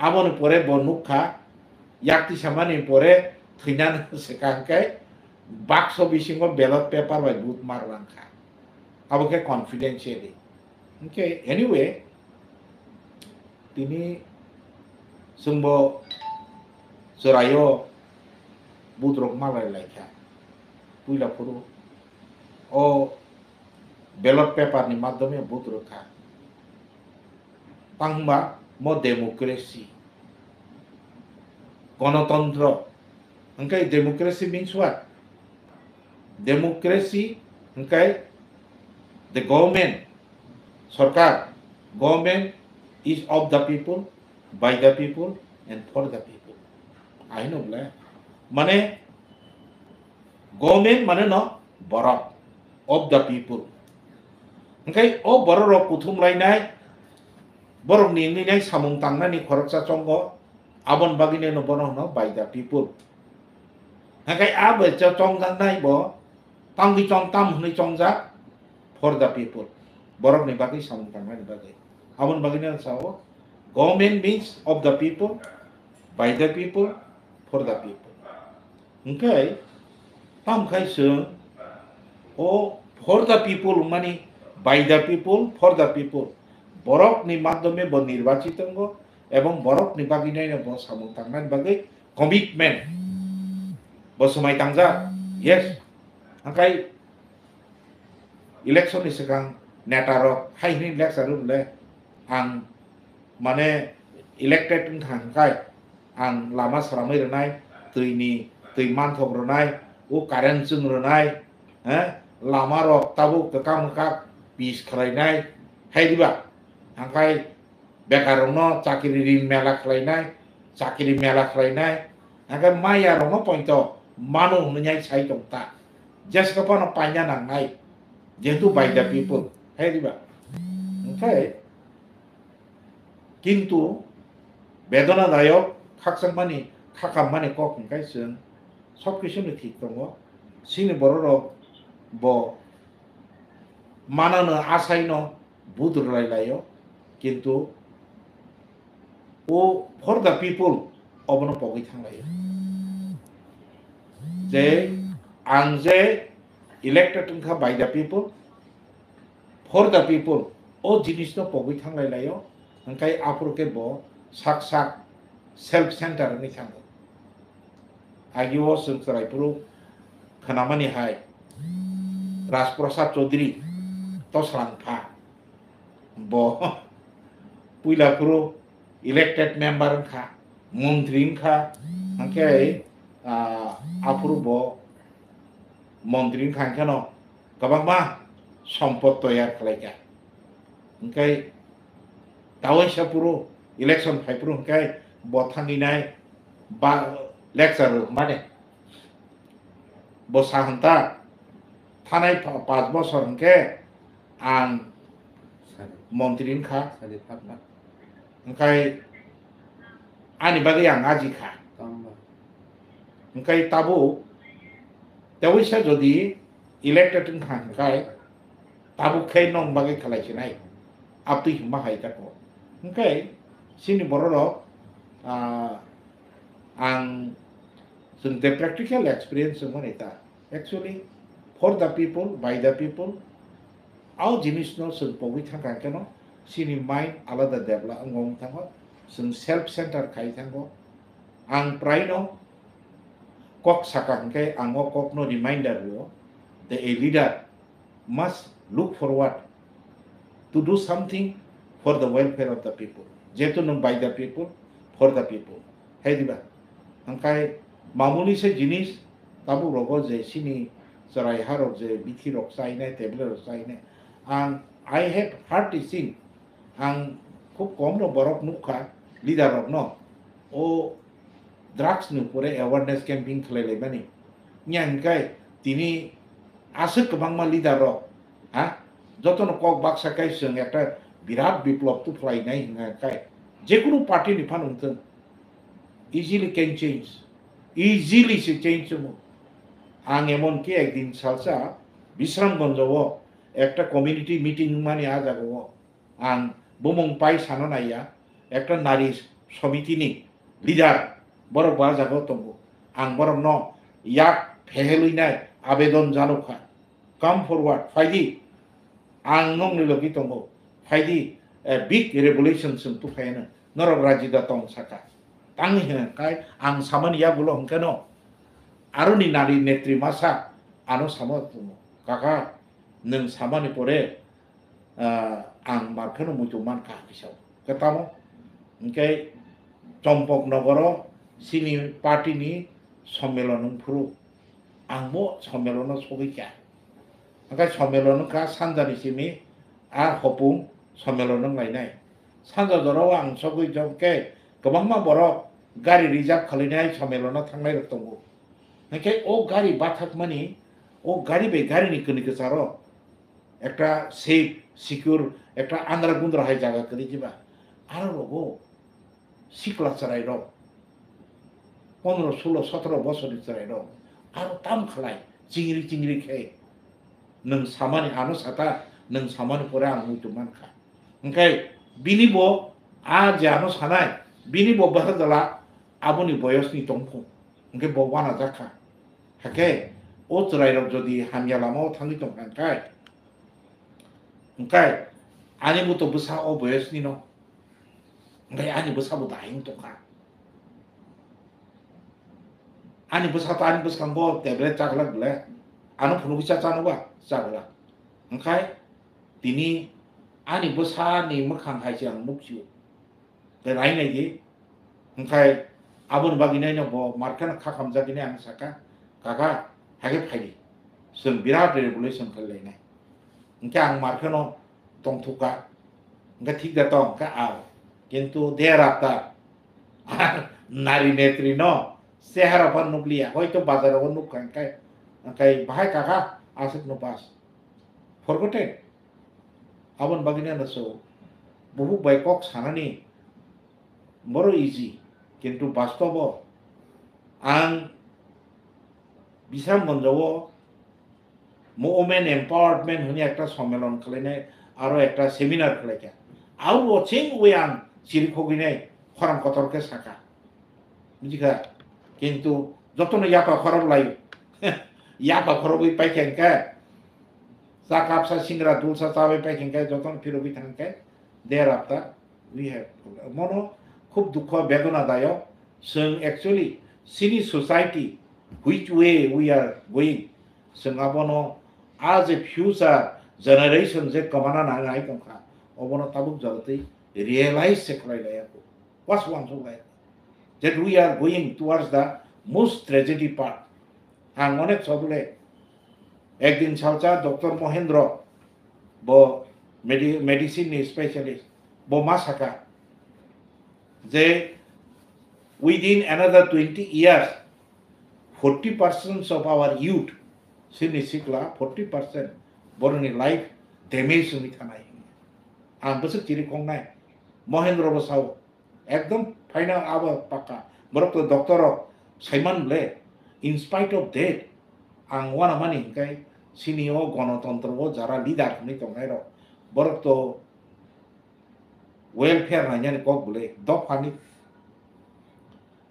Aboni pore bo nukha, yak tisamani pore thwinani swkang khe bakso bisingo ballot paper bai vote mar rwkha. Abo khe confidentially. Hwnkhe anyway, tini chwngbo chwraio budrok malai laikha. Puila phuru o ballot paper ni madhyome budrok kha. Tangba mo democracy, gonotontro. Hwnkhe democracy means what? Democracy hwnkhe the government, sorkar, government is of the people, by the people and for the people. Ahino bole, mane government mane no borok, of the people. Hwnkhe o borok rok kuthum lainai, borok ni ninai samung tangnani khoroksa chongo, abon bagwi no bono hwno by the people. Hwnkhe a bai chongjak nai bo, tangwi chong tam hwnwi chongjak, for the people. Borok ni bagwi samung tangnani bagwi. Abon bagwi no sao, government means of the people, by the people, for the people. Hwnkhe, tamo khai chwng o for the people wngmani, by the people, for the people, borok ni madhyome bo nirbachit tongo, ebong borok ni bagwi naino bo samung tangnani bagwi commitment bo swmai tangjak. Yes, hwnkhe election ni swkang neta rok hai hwnwi lecture rw le, ang mane elected wngkha hwnkhe ang lama sramwi rwnai, twi ni, twi manthok rwnai, o current chwng rwnai, he, lama rok tabuk kwkak mwkak pis khlainai, hai diba? Hwnkhe bekar rokno chakiri rin mela khlainai, chakiri mela khlainai, hwnkhe maya rokno poito manu hwnwi sai tong ta, jeska phano paina nangnai, jehetu by the people, hai diba? Hwnkhe kintu bedona dayok khakchangmani, khakammani kok hwnkhe chwng sob kisuni thik tongo. Chini borok rok bo manano asaino budrwlai laio, kintu o for the people obono pogwi thanglaio. Je ang je elected wngkha by the people, for the people, o jinisno pogwi thanglai laio, hwnkhe aphuru khe bo sak sak self center wngwi thango. Agio chwng chwrai phuru khwnamani hai Rajprasad Chaudhary to swlangpha. Bo puila phuru elected member wngkha, montri wngkha, hwnkhe, ah, aphuru bo montri wngkha hwnkhe no kwbangma sompot toyar khlaikha. Hwnkhe Tawaisa phuru election phai phuru hwnkhe bo thangwi nai ba lecture rw mane. Bo sa hwn ta, thanai pa-, panch bosor hwnkhe ang montri wngkha. Hwnkhe ani bagwi ang aji kha. Hwnkhe tabuk tewaisa jodi elected wngkha hwnkhe tabuk khe nong bagwi khalai sinai. Abtwi hwnba hai tako. Hwnkhe chini bororok, ah, ang chwng the practical experience wngmani ta. Actually, for the people, by the people, o jinisno chwng pogwi thangkha hwnkhe no chini mind alada develop wngwi thango, chwng self center khai thango. Ang praino kok saka hwnkhe ang o kokno reminder rio, the a leader must look forward to do something for the welfare of the people. Jehetu nwng by the people, for the people. Hai diba? Hwnkhe mamuli se jinis tabuk rogo je chini chwrai harok je bithi rok chainai, tablet rok chainai. Ang, I have heard this thing. Ang khub kom no borok nukha, leader rok no. O drugs ni upore awareness campaign khlai laimani. Nya hwnkhe tini aswk kwbangma leader rok, ha? Jotono kok baksa khai chwng ekta birat biplop tuflai nai hwnkhe jekunu party ni phano wngthwng, easily can change. Easily se change wngmo. Ang emon ki ekdin salsa Bisramganj o ekta community meeting wngmani a jaga o. Ang bumung pai sano naiya, ekta nari somiti ni leader borok bo ah jaga o tongo. Ang borok no yak phehelwi nai abedon janokha. Come forward, phaidi. Ang nokni logi tongo. Phaidi, a big revolution chwng tuphaiano. Norok raji da tong saka. Tangwi hwnka ang samani yagulo hwnkhe no. Aroni nari netri masa ano samo tongo. Kaka, nwng samani pore ah, ang mar kheno muitu mankha hwnwi sao. Khe tamo? Hwnkhe Chompok nogoro chini party ni sommelon wng phuru ang bo sommelono sogwi kha. Hwnkhe sommelon wngkha sanjani simi a hopung sommelon wng lainai. Sanja jorao ang sogwi jok khe kwbangma borok gari reserve khwlainai sommelono thangnai rok tongo. Hwnkhe o gari bathakmani, o gari bai gari ni kwnwi kwcharo ekta safe, secure, ekta andra gundra hai jaga kwrwi diba. Aro rogo sikla chwrai rok, pondro, sulo, sotro bosor ni chwrai rok, aro tam khlai chingri chingri khe nwng samani ano sata, nwng samani pore ang muitu mankha. Hwnkhe bini bo a je ano sanai, bini bo bwsajala aboni boyos ni tongphung, hwnkhe bo uanajak kha. Hakhe o chwrairok jodi hamya lamao thangwi tongkha hwnkhe, hwnkhe ani bo to bwsa o boyosni no, hwnkhe ani bwsa bo dahai wng tongkha. Ani bwsa to ani bwskango tablet chaglak bwle, ano phunugwi cha chano ba chaglak. Hwnkhe tini ani bwsani mwkhang hai se ang nukphio. Tei rai nai di. Hwnkhe aboni bagwi naino bo markano kha khamjagwi nai ang saka, "Kaka, haikhe phai di. Chwng birat revolution khlai lainai." Hwnkhe ang markano tongthok kha. Hwnkhe thik da tong kha, ao. Kintu der after nari netri no chehara phan nukliya. Hoito bazar o nukha hwnkhe, hwnkhe bahai kaka aswk no bas. Forgotten. Aboni bagwi nano so buhuk bai kok sanani boro easy, kintu bastobo ang Bisramganj o women empowerment hwnwi ekta sommelon khlainai, aro ekta seminar khlaikha. Abo chengwi ang chirikhogwinai khorang kotor khe sakha. Bujikha? Kintu jotono yapa khorok lai. Yapa khorogwi paikha hwnkhe, cha kapsa singra dulsa chawi paikha hwnkhe jotono phirogwi thangkhe, thereafter we have, mono khub dukho bedona dayo. Chwng actually chini society which way we are going, chwng abono as a future generation je kwmana nai nai tongkha, obono tabuk jagotwi realize se khlai laiya. Waswang suklai that we are going towards the most tragedy part. Ang onek sobole ekdin salsa Doctor Mohendro, bo medi-, medicine ni specialist, Bo ma saka je within another twenty years, forty percent of our youth, sini sikla forty percent borokni life damage wngwi thanai. Ang bwswk chiri kongnai, Mohendro bo sao, ekdom final abo paka. Borok to doctor rok saiman le, in spite of that, ang uanamani hwnkhe sini o gonotontro o jara leader hwnwi tongnairok, borok to welfare nainani kok bwle dophani.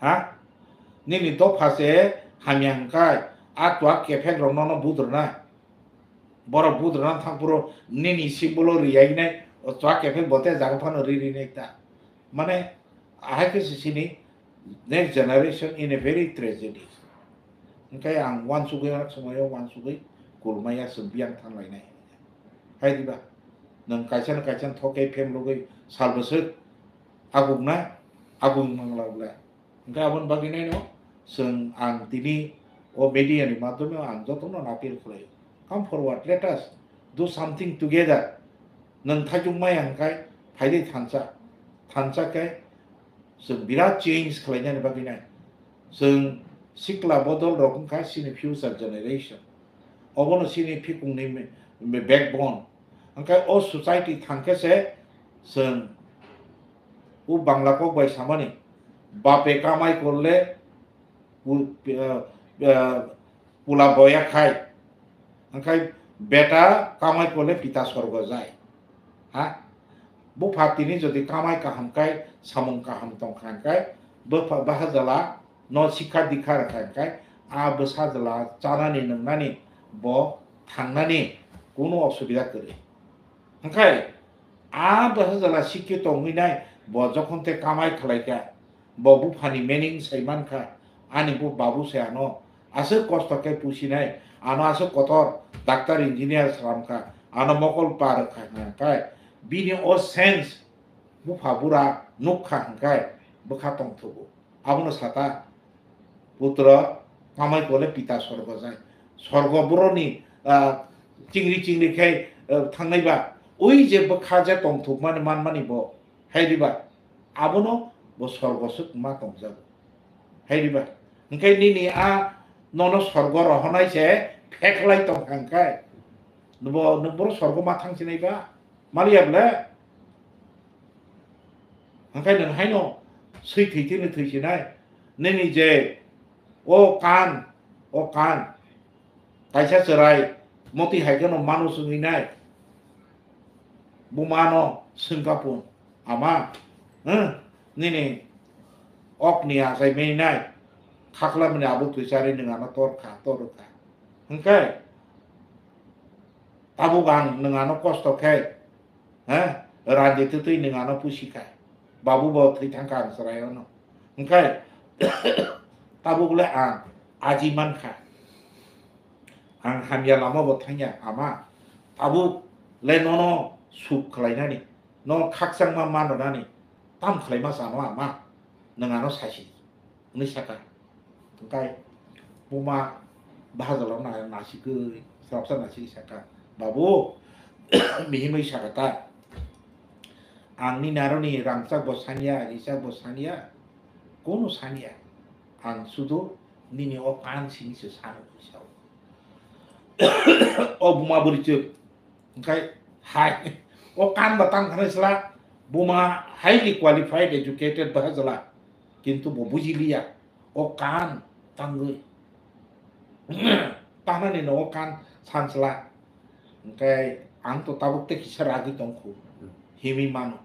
Ha? Nini dopha se hamya hwnkhe a twak kephek rok nono budrwnai. Borok budrwna thangphuru nini simbolo riyainai, o twak kephek bote jaga phano ri rinai ta. Mane, ahai khe se sini next generation in a very tragedy. Hwnkhe ang uansugwi, onek somoio uansugwi kulmaya chwng biyang thanglainai. Hai diba? Nwng kaisa na kaisa thok khe phem rwgwi sal bwswk agukna, aguk mangla bwle. Hwnkhe aboni bagwi naino chwng ang tini o media ni madhyome ang jotono appeal khlaio. Come forward, let us do something together. Nwng thaichuk maya hwnkhe phaidi thansa. Thansa khe chwng birat change khlainani bagwi nai. Chwng sikla bodol rok wngkha chini future generation. Obono chini phikungni me-, me-, backbone. Hwnkhe o society thangkhe se chwng o Bangla kok bai samani, "Bape kamai korle pu-, eh, eh, pula boya khai." Hwnkhe beta kamai korle pita sorgo jai. Ha? Bupha tini jodi kamai kaham khai, samung kaham tongkha hwnkhe, bupha bahajala no sikha dikha rwkha hwnkhe, a bwsa jala chanani nwngnani bo thangnani kunu osubida kwrwi. Hwnkhe a bwsa jala sikhe tongwi nai, bo jokhon te kamai khlai kha, bo buphani meaning sai man kha, ani bu babu se ano aswk kosto khe pusinai, ano aswk kotor doctor engineer slam kha, ano mokol par kha hwnkhe, bini o sense bupha bura nuk kha hwnkhe bwkha tongthogo. Abono sata, "Putra, kamai kole pita sorgo jai." Sorgo boroni, ah, chingri chingri khai, ah, thangnai ba. Ui je bwkha je tongthokmani manmani bo. Hai diba? Abono bo sorgo swk ma tongjago. Hai diba? Hwnkhe nini a nono sorgo rohonai se pheklai tongkha hwnkhe. Bo, nwng boro sorgo ma thangsinai ba? Maliya ble? Hwnkhe nwng haino swi thwi thwini thwisinai. Nini je o kan, o kan. Kaisa chwrai moti hai kheno manu swngwi nai. Bumano swngkha pun, "Ama, hmm, nini okni achai meni nai. Khaklamani abo twi chari nwng ano tor kha, tor kha." Hwnkhe tabuk ang nwng ano kosto khe, he, randi twtwi nwng ano pusi kha. Babu bo thwi thang kha ang chwrai ono. Hwnkhe tabuk le ang aji man kha. Ang hamya lama bo thangya, ama. Tabuk le nono suk khlainani, no khakchangma manrwnani tam khlaima chano, ama. Nwng ano sasi. Hwnwi saka. Hwnkhe buma bahajalo na-, nasigwi, swrapsa nasigwi saka, "Babu," mihimwi saka ta, "ang nini aroni rangchak bo saniya, richak bo saniya, kunu saniya. Ang sudu nini o kan sini se sano," hwnwi sao. O buma bwrwi chwk. Hwnkhe hai, o kan ba tang khanai sla, buma highly qualified, educated bahajala, kintu bo bujiliya, o kan tangwi. Tanani no o kan sansla. Hwnkhe ang to tabuk te kisa ragwi tongkhu, himwi mano.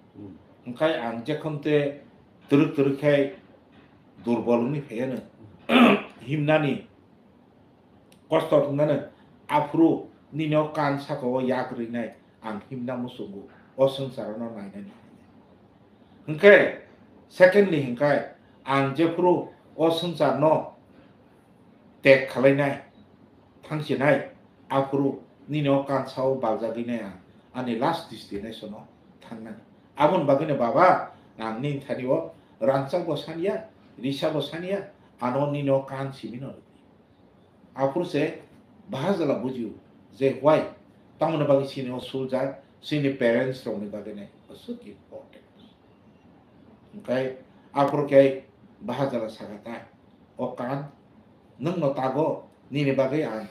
Hwnkhe ang jekhon te twrwk twrwk khai durbol wngwi phaiya no. Himnani kosto wngmano, aphuru nini o kan saka o yak rwnai ang himna muchungo, o swngchar no nainani. Hwnkhe secondly hwnkhe ang jephuru o swngchar no tek khalainai, thangsinai, aphuru nini o kan sao baljagwi nai ang ani last destination o thangnani. Aboni bagwino baba, ang nini thani o rangchak bo saniya, risa bo saniya, ano nini o kan simi no rwdi. Aphuru se bahajala bujio je why, tamoni bagwi chini o soldier, chini parents rokni bagwi nai. Aswk important. Hwnkhe aphuru khe bahajala sakha ta, "O kan, nwngno tago, nini bagwi ang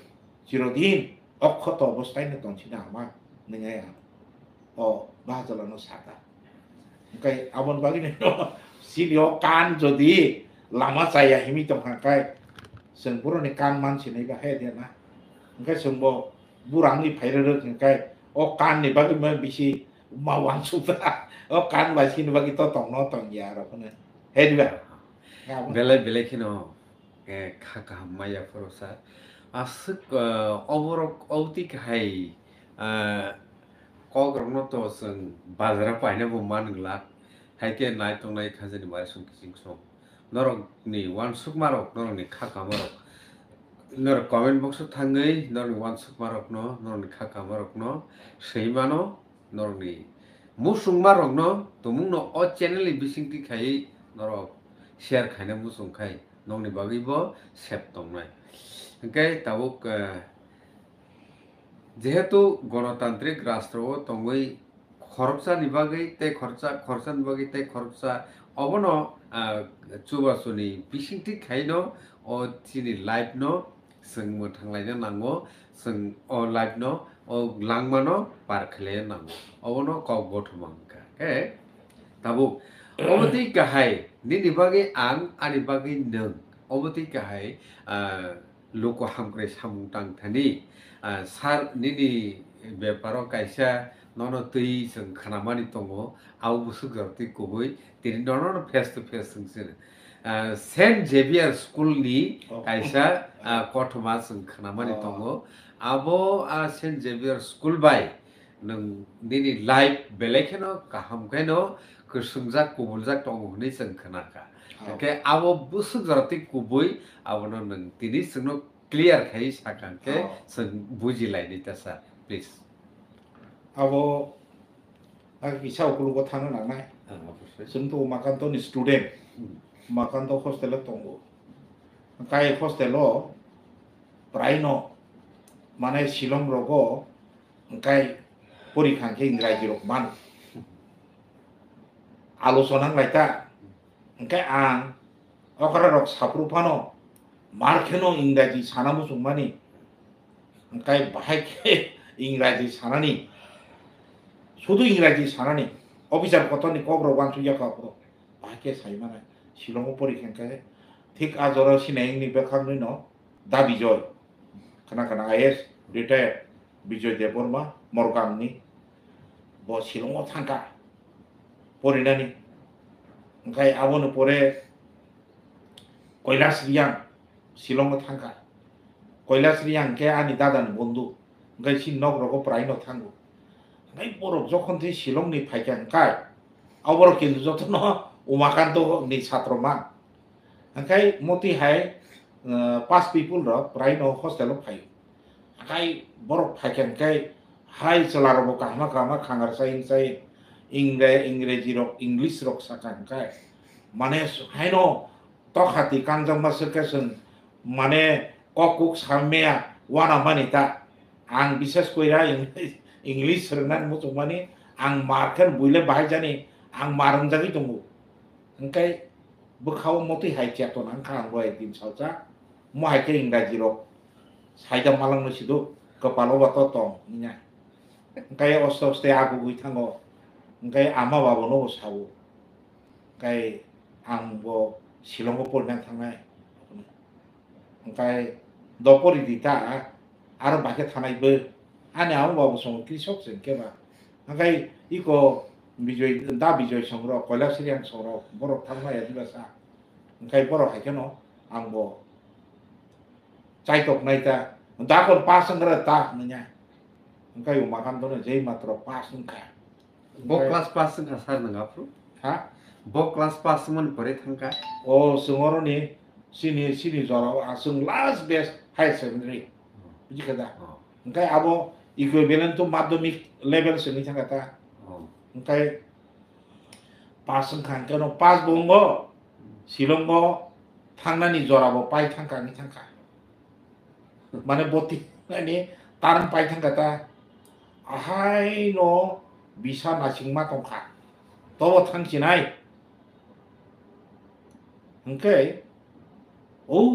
chirodin o khoto obosthaino tongsinai ama," hwnwi ang o bahajalano sakha. Hwnkhe aboni bagwino chini o kan jodi lama chaya himwi tongkha khe, chwng boroni kan mansinai ba hai de na. Hwnkhe chwngbo burangni phairwrwk hwnkhe o kanni bagwi ma bisi ma wansukha. O kan bai sini bagwi to tongno tongya aro phano. Hai diba? Belai belai kheno, eh, kha kaham maya phorosa. Aswk, eh, oborok obotwi kahai, eh, kokrokno to chwng bazaro paina bo man wngla. Hai khe nai tongnai khajani mari song kiching song. Norokni wansukmarok, norokni kha kamarok. Norok comment box o thangwi norokni wansukmarokno, norokni kha kamarokno swi mano. Norokni muchungmarokno tumungno o channel ni bisingtwi khaiwi norok share khaina muchung khai nokni bagwi bo sep tongnai. Hwnkhe tabuk, eh, jehetu gonotantrik rastro o tongwi khoroksani bagwi tei khoroksa, khoroksani bagwi tei khoroksa obono, ah, chubasuni bisingtwi khaino o chini life no chwng mwthanglaina nango, chwng o life no, o langmano par khlaina nango. Obono kok gothoma wngkha. Khe tabuk, obo twi kahai, nini bagwi ang, ani bagwi nwng. Obo twi kahai, ah, luku hamkrai samung tang thani. Ah, sir, nini beparo kaisa nono twi chwng khnamani tongo, abo bwswk jora twi kubui, tini nono face to face chwng sino. Ah, Saint Xavier School ni Oh. kaisa, ah, kothoma chwng khnamani Oh. tongo. Abo, ah, Saint Xavier School bai nwng nini life belai kheno kaham kheno kwswngjak kubuljak tongo hwnwi chwng khnakha. Oh. Hwnkhe abo bwswk jora twi kubui abono nwng tini chwngno clear khai sakha hwnkhe Oh. chwng bujilainai ta sir, please. Abo Ang kisa ukulugo thangna nangnai. Ah, obosoi. Chwng to Umakanto ni student. Hmm. Umakanto hostel o tongo. Hwnkhe hostel o praino, mane, Shillong rogo hwnkhe porikha hwnkhe Ingraji rok mano. Alochona wnglaita. Hwnkhe ang okra rok saphuru phano mar kheno Ingraji sana muchungmani. Hwnkhe bahai khe Ingraji sanani, sudu Ingraji sanani, officer kotorni kok rok uansukya kha aphuru. Bahai khe sai mano, Shillong o pori khe hwnkhe thik a jora sinai wngni bwkhaknwi no Da Bijoy, khna khna I A S retired Bijoy Debbarma, Morgangni, bo Shillong o thangkha porinani. Hwnkhe aboni pore Kailash Riyang Shillong o thangkha. Kailash Riyang khe ani dadani bondhu, hwnkhe chini nok rogo praino thango. Hwnkhe borok jokhon tei Shillong ni phaikha hwnkhe, aborok kintu jotono Umakanto ni satro man. Hwnkhe motwi hai, eh, pass people rok praino hostel o phaio. Hwnkhe borok phaikha hwnkhe hai chwla rokbo kaham kaham khangar sai sai Ingre-, Ingreji rok, English rok sakha hwnkhe mane haino Tokha twi kangjak ma swk khe chwng mane kok kuk sa meya wana mani ta. Ang bises koira Eng-, English swrwngna muchung mani ang mar khe buile bahai jani ang mar wngjagwi tongo. Hwnkhe bwkhao motwi hai cheto nang kha ang bo ekdin salsa. Mo hai khe Ingraji rok saida malangno sido kwpalo ba to tong hwnwi. Hwnkhe oste oste agugwi thango. Hwnkhe ama babono bo sao. Hwnkhe ang bo Shillong o porina thangnai. Hwnkhe dopori di ta, aro bahai khe thanai bo. Ani ama babu songo krisok se hwnkhe ba. Hwnkhe iko Bijoy, Da Bijoy songrok, Kailash Riyang songrok, borok thangmaya diba sa. Hwnkhe borok hai kheno ang bo chaitok nai ta. Dakon pass wngkha ta hwnwi ya. Hwnkhe Umakanto no jei matro pass wngkha. Bo Hwnkhe class pass wngkha sir nwng aphuru? Ha? Bo class pass wngmani pore thangkha? O, chwng oroni sini, sini jora o, ah, chwng last batch higher secondary. Bujikha da? Oh. Hwnkhe abo equivalent to madhyamik level se wngwi thangkha ta. Oh. Hwnkhe pass wngkha, hwnkhe no pass bo wngo, Shillong o thangnani jora bo pai thangkha, wngwi thangkha. Mane boti ani tarang pai thangkha ta. Ahai no bisa nasingma tongkha, tobo thangsinai. Hwnkhe o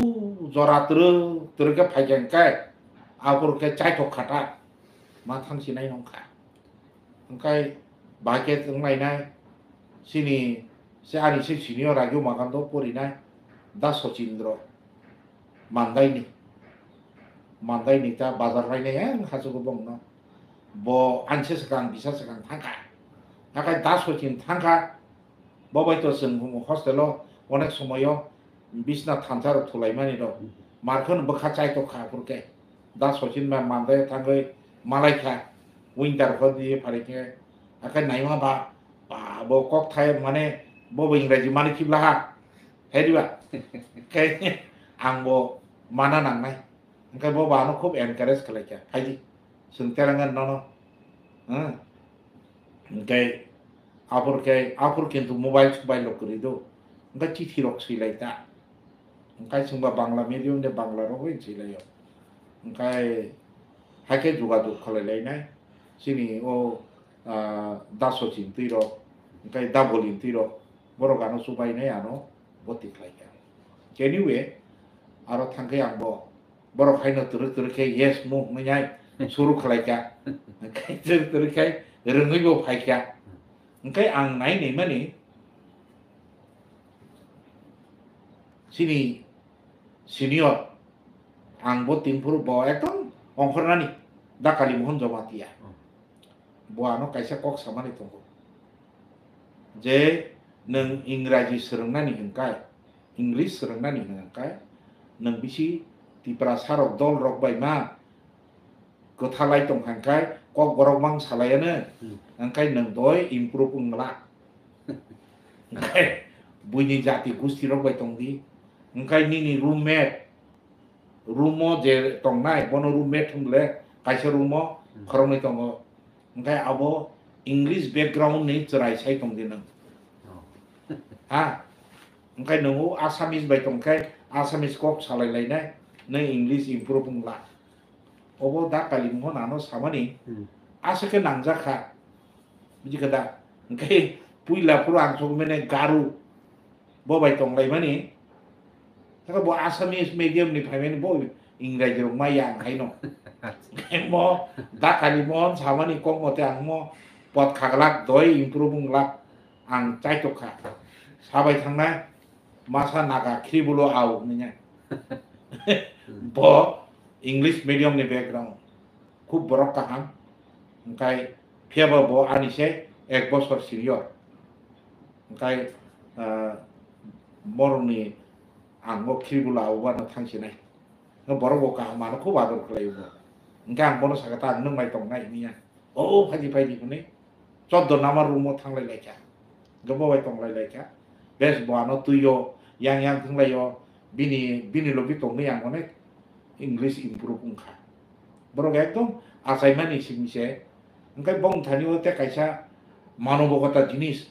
jora twrwk twrwk khe phaikha hwnkhe, aphuru khe chaithok khata ma thangsinai wngkha. Hwnkhe bahai khe wnglainai, chini se ani se senior Raju Magando porinai, Da Sachindra. Mandaini. Mandaini ta bazar lainai ang hachugo bongno. Bo anse swkang, bisa swkang thangkha. Hakai Da Sachin thangkha. Bo bai to chwng hostelo onek somoyo bisna thansa rok thulaimani rok. Markhon bwkha chai tokha aphurke. Da Sachin bai Mandai thangwi malaikha. Winter hodi pharikhe. Hakai naima ba, ba bo kok thai mane bo bo Ingraji mani khiblaha. Hai diba? Khe ang bo mana nangnai. Hwnkhe bo bo ano khub encourage khlaikha, "Phaidi, chwng telangan nono." Hmm. Hwnkhe aphur khe, aphur kintu mobile sobail rok kwrwi do. Hwnkhe chithi rok swilai ta. Hwnkhe chwngba Bangla medium de Bangla rok bai swilaio. Hwnkhe haikhe jogajog khlai lainai. Chini o, ah, Da Sachin twi rok, hwnkhe Da Bolin twi rok. Borok ano chubainai ano boti khlaikha. Anyway, aro thangkhe ang bo borok haino twrwk twrwk khe yes no hwnwi hai suru khlaikha. Hwnkhe twrwk twrwk khe rwngwi bo phaikha. Hwnkhe ang nai naimani chini senior, ang bo tinphuru bo ekdom ongkhornani, Da Kali Mohan Jamatia. Bo ano kaisa kok samani tongo je nwng Ingraji swrwngnani hwnkai, English swrwngnani hwnkai, nwng bisi Tiprasa rok dol rok bai ma kwthalai tong kha hwnkai, kok borok mang salaiano, hmm, hwnkai nwng doi improve wngla. Hwnkai buini jati gusti rok bai tongdi, hwnkai nini roommate, room o je tongnai, bono roommate hwn le kaisa room o, hmm, khoroknwi tongo. Hwnkhe abo English background ni chwrai sai tongdi nwng. Oh. Ha? Hwnkhe nwng o Assamese bai tongkhe Assamese kok salai lainai, nwng English improve wngla. Obo Da Kali Mohan ano samani, hmm, aswk khe nangjak kha. Buji kha da? Hwnkhe puila phuru ang sokmani Garu. Bo bai tonglaimani. Saka bo Assamese medium ni phaimani bo Ingraji rok maya ang haino. Mo Da Kali Mohan samani kok mote ang mo pot khaglak doi improve wngla ang chaitok kha. Sabai thangnai masa Naga khribulo au hwnwi. Bo English medium ni background. Khub borok kaham. Hwnkhe phiyaba bo ani se ek bosor senior. Hwnkhe, ah, borokni ang o khibula o uano thangsinai. Hwnkhe borok bo kaham ano khub ador khlai o bo. Hwnkhe ang bono sakha ta ang nwng bai tongnai hwnwi ya. O phaidi phaidi hwnwi. Choddo number room o thanglai laikha. Hwnkhe bo bai tonglai laikha. Bes bo ano twi o yang yang thwnglai o. Bini, bini logi tongwi ang onek English improve wngkha. Borok ekdom achaimani simi se. Hwnkhe bong thani o tei kaisa manobokota jinis.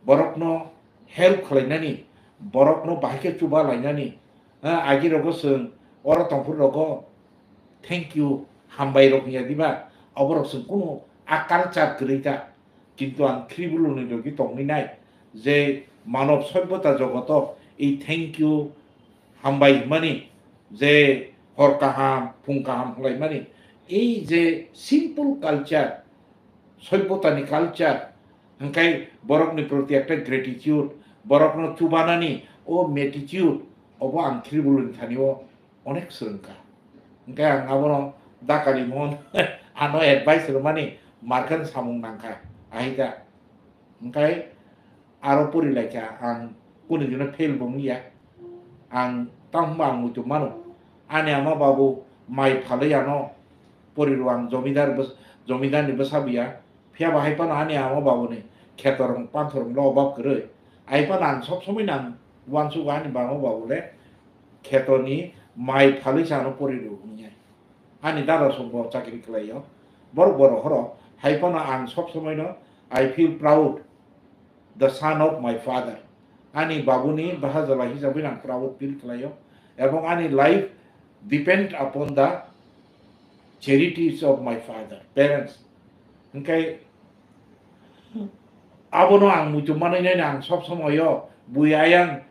Borokno help khlainani, borokno bahai khe chuba lainani. Ha, agi rogo chwng oro tongphuru rogo thank you, hambai rok hinya diba? Oborok chwng kunu a culture kwrwi ta. Kintu ang khribulo ni logi tongwi nai je manob soibota jogoto ei thank you, hambai hwnmani, je hor kaham, phung kaham hwnlaimani, ei je simple culture, soibotani culture, hwnkhe borokni proti ekta gratitude, borokno chubanani o gratitude, obo ang khribulo ni thani o onek swrwngkha. Hwnkhe ang abono Da Kali Mohan ano advice rwmani markhan samung nangkha, ahita. Hwnkhe aro pori laikha ang kuni dino fail bo wngya. Ang tamo hwnba ang muitu mano. Ani ama babu mai phalwi ano pori rw ang jomidar bwsa-, jomidarni bwsa buya. Phiyaba hai phano ani ama babuni kheto rwng panthor rwngno obab kwrwi. Hai phano ang sob somoi nang uansugo ani ama babu le khetoni mai phalwi se ano pori rw hwnwi. Ani dada song bo chakri khlaio. Borok borok horo hai phano ang sob somoi no I feel proud, the son of my father. Ani babuni bahajala hisabwi ang proud feel khlaio. Ebong ani life depend upon the charities of my father, parents. Hwnkhe Abono ang muitu manwi nai ang sob somoyo bui ayang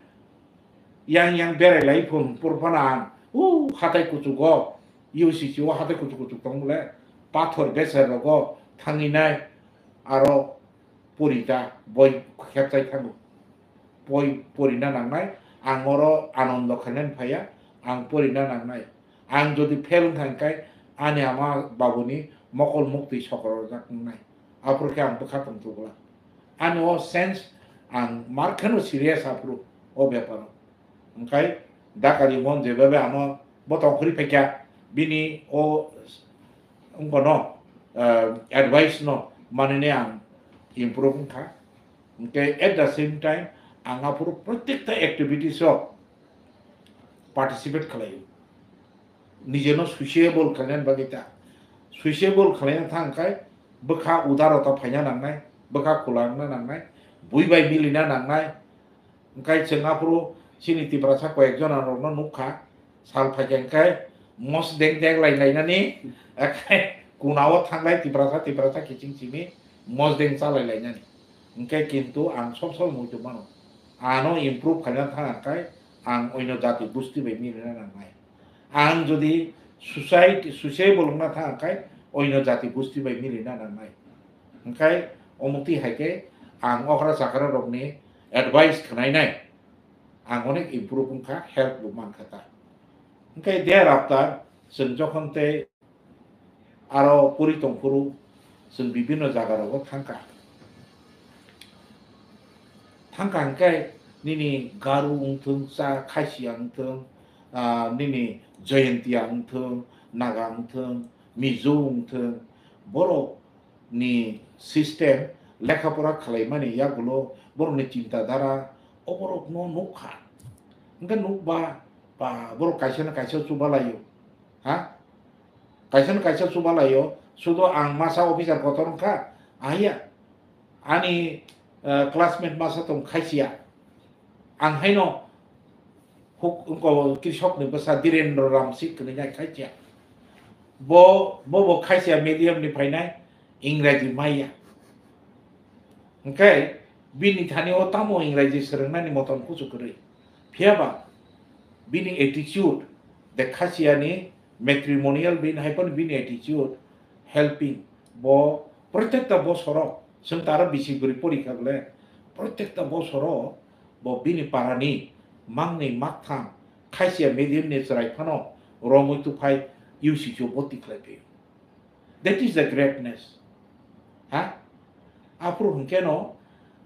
yang yang berai lai phun pur phano ang u hatai kuchugo U C C o hatai kuchuk kuchuk tong bole pathor beser rogo thangwi nai aro pori ta boi khepchai thango. Boi porina nangnai, ang oro anondo khainani phaiya, ang porina nangnai. Ang jodi fail wngkha hwnkhe ani ama babuni mokol muktwi sokororjak wngnai. Aphuru khe ang bwkha tongthok glak. Ani o sense ang mar kheno serious aphuru o beparo. Hwnkhe dakali mon jebabe ano bo tongkhorwi phaikha bini o wngkha no, eh, advice no manine ang improve wngkha. Hwnkhe at the same time ang aphuru protekta activities o participate khlaio. Nijeno sociable khlainani bagwi ta. Sociable khlaina thang khai bwkha udarota phaina nangnai, bwkha khulangna nangnai, bui bai milina nangnai. Hwnkhe chwng aphuru chini Tiprasa koyekjona rokno nukha, sal phaikha hwnkhe mos deng deng lai lainani, hwnkhe kunao thanglai Tiprasa, Tiprasa kiching simi mos deng chalai lainani. Hwnkhe kintu ang sob sob muitu mano. Ano improve khaina thang khai ang oino jati gusti bai milina nangnai. Ang jodi society, sociable wngna thang khai oino jati gusti bai milina nangnai. Hwnkhe omukti hai khe ang okra chakra rokni advice khwnainai. Ang onek improve wngkha, help bo mankha ta. Hwnkhe thereafter chwng jokhon tei aro puri tongphuru chwng bibinno jaga rogo thangkha. Thangkha hwnkhe nini Garo wngthung, cha Khasia wngthung, ah, nini Jaintia wngthung, Naga wngthung, Mizo wngthung, borok ni system, lekha pora khwlaimani yagulo borokni chinta dhara oborokno nukha. Hwnkhe nukba, ba, borok kaisa na kaisa chubalaio. Ha? Kaisa na kaisa chubalaio. Sudo ang masa officer kotor wngkha, ahya. Ani, eh, classmate masa tong Khasia. Ang haino huk-, wngko Krishok ni bwsa Dhirendra Ram Sik hwnwi nai Khasia. Bo, bo, bo Khasia medium ni phainai, Ingraji maya. Hwnkhe bini thani o tamo Ingraji swrwngnani motom kuchuk kwrwi. Phiyaba bini attitude, the Khasia ni matrimonial bini hai phano bini attitude, helping, bo protekta bosoro, chwng ta aro bisi bwrwi porikha bole, protekta bosoro bo bini parani mangni maktham Khasia medium ni chwrai phano romwi tuphai U C C o boti khlai phaio. That is the greatness. Ha? Aphuru hwnkhe no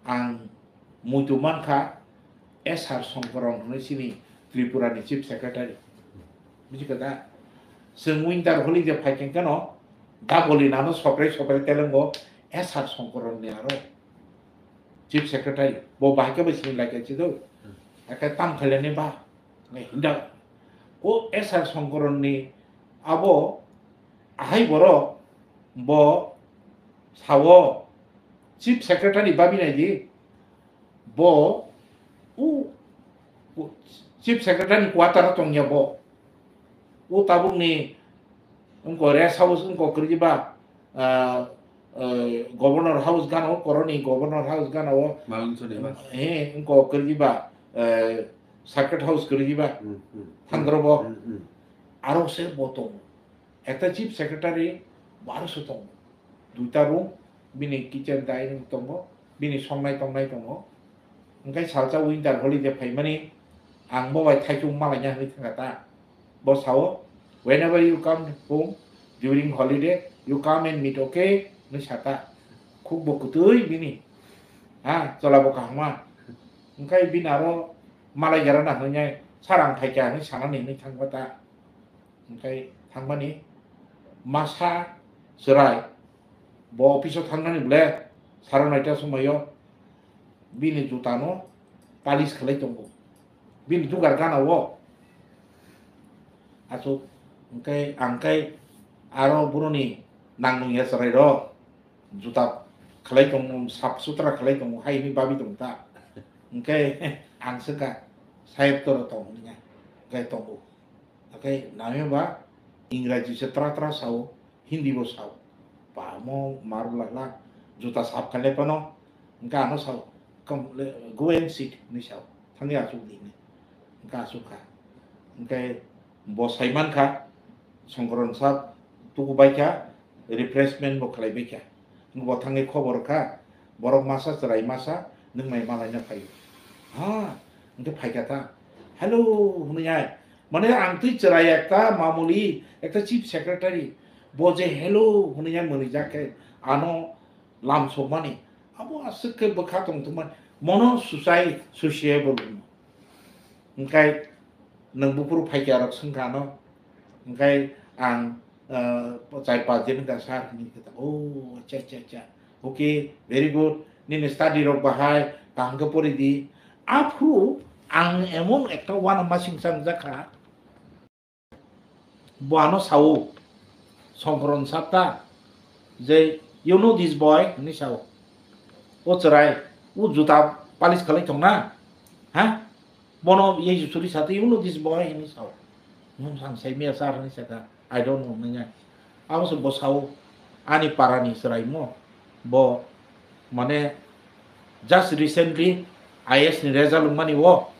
ang muitu mankha S R Songkoron hwnwi chini Tripura ni Chief Secretary. Buji kha da? Chwng winter holiday phai khe no Dabolina no soprai soprai telengo S R Songkoron ni aro Chief Secretary. Bo bahai khe bo sini lai khe chido. Eke tam khailani ba. Nge hinda. O S R Songkoron ni abo ahai borok bo sao Chief Secretary babi nai di. Bo u, u Chief Secretary ni quarter o tongya bo. U tabuk ni wngko rest house wngko kwrwi ba, ah, eh, Governor House gana o, koroni Governor House gana o. Malon Soni ba. Eh, wngko kwrwi ba, eh, Circuit House kwrwi ba. Hmm, hmm. Thandro bo. Hmm, hmm. Aro se bo tongo. Ekta Chief Secretary baro se tongo. Duita room, bini kitchen dining tongo, bini songnai tongnai tongo. Hwnkhe salsa winter holiday phaimani ang bo bai thaichung malaina hwnwi thangkha ta. Bo sao, "Whenever you come home during holiday, you come and meet, okay?" hwnwi sa ta. Khuk bo kwtwi bini. Ha, chola bo kaham ma. Hwnkhe bini aro malai jara na hwnwi, "Sir, ang phaikha," hwnwi sanani hwnwi thangkha ta. Hwnkhe thangmani masa chwrai bo office o thangnani bole saro noita somoio bini juta no polish khlai tongo, bini dugar gana o. Aswk hwnkhe ang khe aro boroni nang nung ya chwrai rok juta khlai tongo, sap sutra khlai tongo, hai hwnwi babi tongo ta. Hwnkhe ang swngkha, "Sayeb toro tong," hwnwi, hwnkhe tongo. Hwnkhe nangya ba Ingraji se tra tra sao, Hindi bo sao. Ba mo mar bla bla. Juta sap khailai phano, hwnkhe ano sao, "Come, le-, go and sit," hinwi sao. Thangwi achuk di hinwi. Hwnkhe achuk kha. Hwnkhe bo sai man kha, Songkoron sap tuku bai kha, refreshment bo khlai bai kha. Hwnkhe bo thangwi khobor kha, borok masa chwrai masa, nwng mai malaina phaio. Ha, hwnkhe phai kha ta. "Hello," hwnwi ai. Mane ang twi chwrai ekta mamuli, ekta chief secretary. Bo je "Hello," hwnwi ai mwnwijak khe, ano lam sokmani, abo aswk khe bwkha tongthokmani, mono suchai, sociable wngmo. Hwnkhe nwng buphuru phaikya rok swngkha ano, hwnkhe ang, ah, char pas din wngkha sir hinwi khe ta, "Oh, acha, acha, acha, okay, very good, nini study rok bahai kaham khe pori di." Aphuru ang emon ekta uanama singsa wngjakha, Bo ano sao, Songkoron sapta, je, "You know this boy?" hinwi sao. O chwrai, o juta polish khalai tongna, ha? Bono ye suri sati, "You know this boy?" hinwi sao. Nwng sang sai miya sir hinwi saka, "I don't know," hinwi. Abo se bo sao, ani parani chwraimo, bo, mane, just recently I A S ni result wngmani o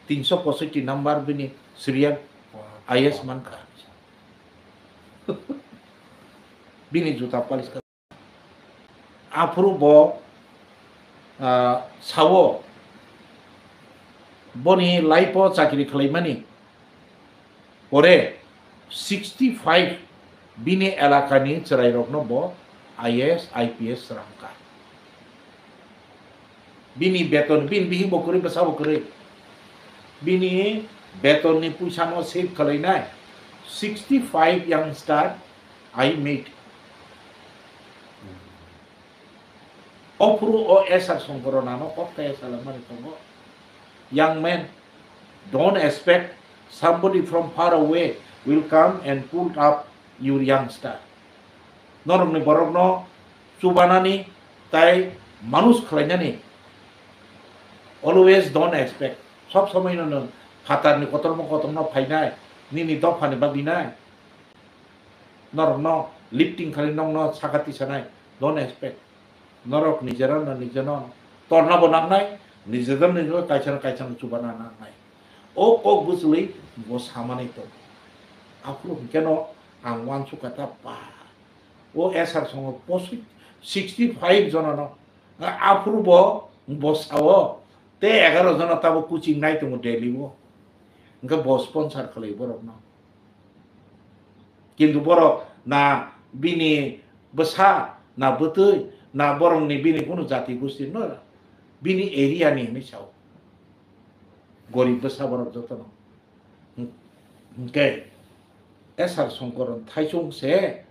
tinso posoiti number bini serial I A S mankha. Bini juta polish kha. Aphuru bo, ah, sao, boni life o chakri khlaimani pore sixty five bini elakani chwrairokno bo I A S, I P S sramkha. Bini beton, bini bihik bo kwrwi, bwsa bo kwrwi. Bini betonni puisano save khwlainai sixty five youngster I meet. Ophuru o S R Songkoron ano kok kaya salamani tongo. Young man, don't expect somebody from far away will come and pull up your youngster. Norokni borokno chubanani tai manus khlainani always don't expect. Sob somoi no nwng phatarni kotorma kotorma phainai, nini dophani bagwinai. Norokno lifting khlai nokno saka tisanai, don't expect. Norok nijera no nijeno torna bo nangnai, nijera nijera kaisa no kaisa no chubana nangnai. O kok bwchwlwi bo samani tongo. Aphuru hwnkhe no ang uansukha ta pa. O S R Songo post sixty five jona no, aphuru bo, bo sao, te egaroh jona tabo coaching nai tongo Delhi o. Hwnkhe bo sponsor khlai borokno. Kintu borok na bini bwsa, na bwtwi, na borokni bini kunu jati gosti no, bini area ni hinwi sao. Gorib bwsa borok jotono. Hwnkhe S R Songkoron thaichung se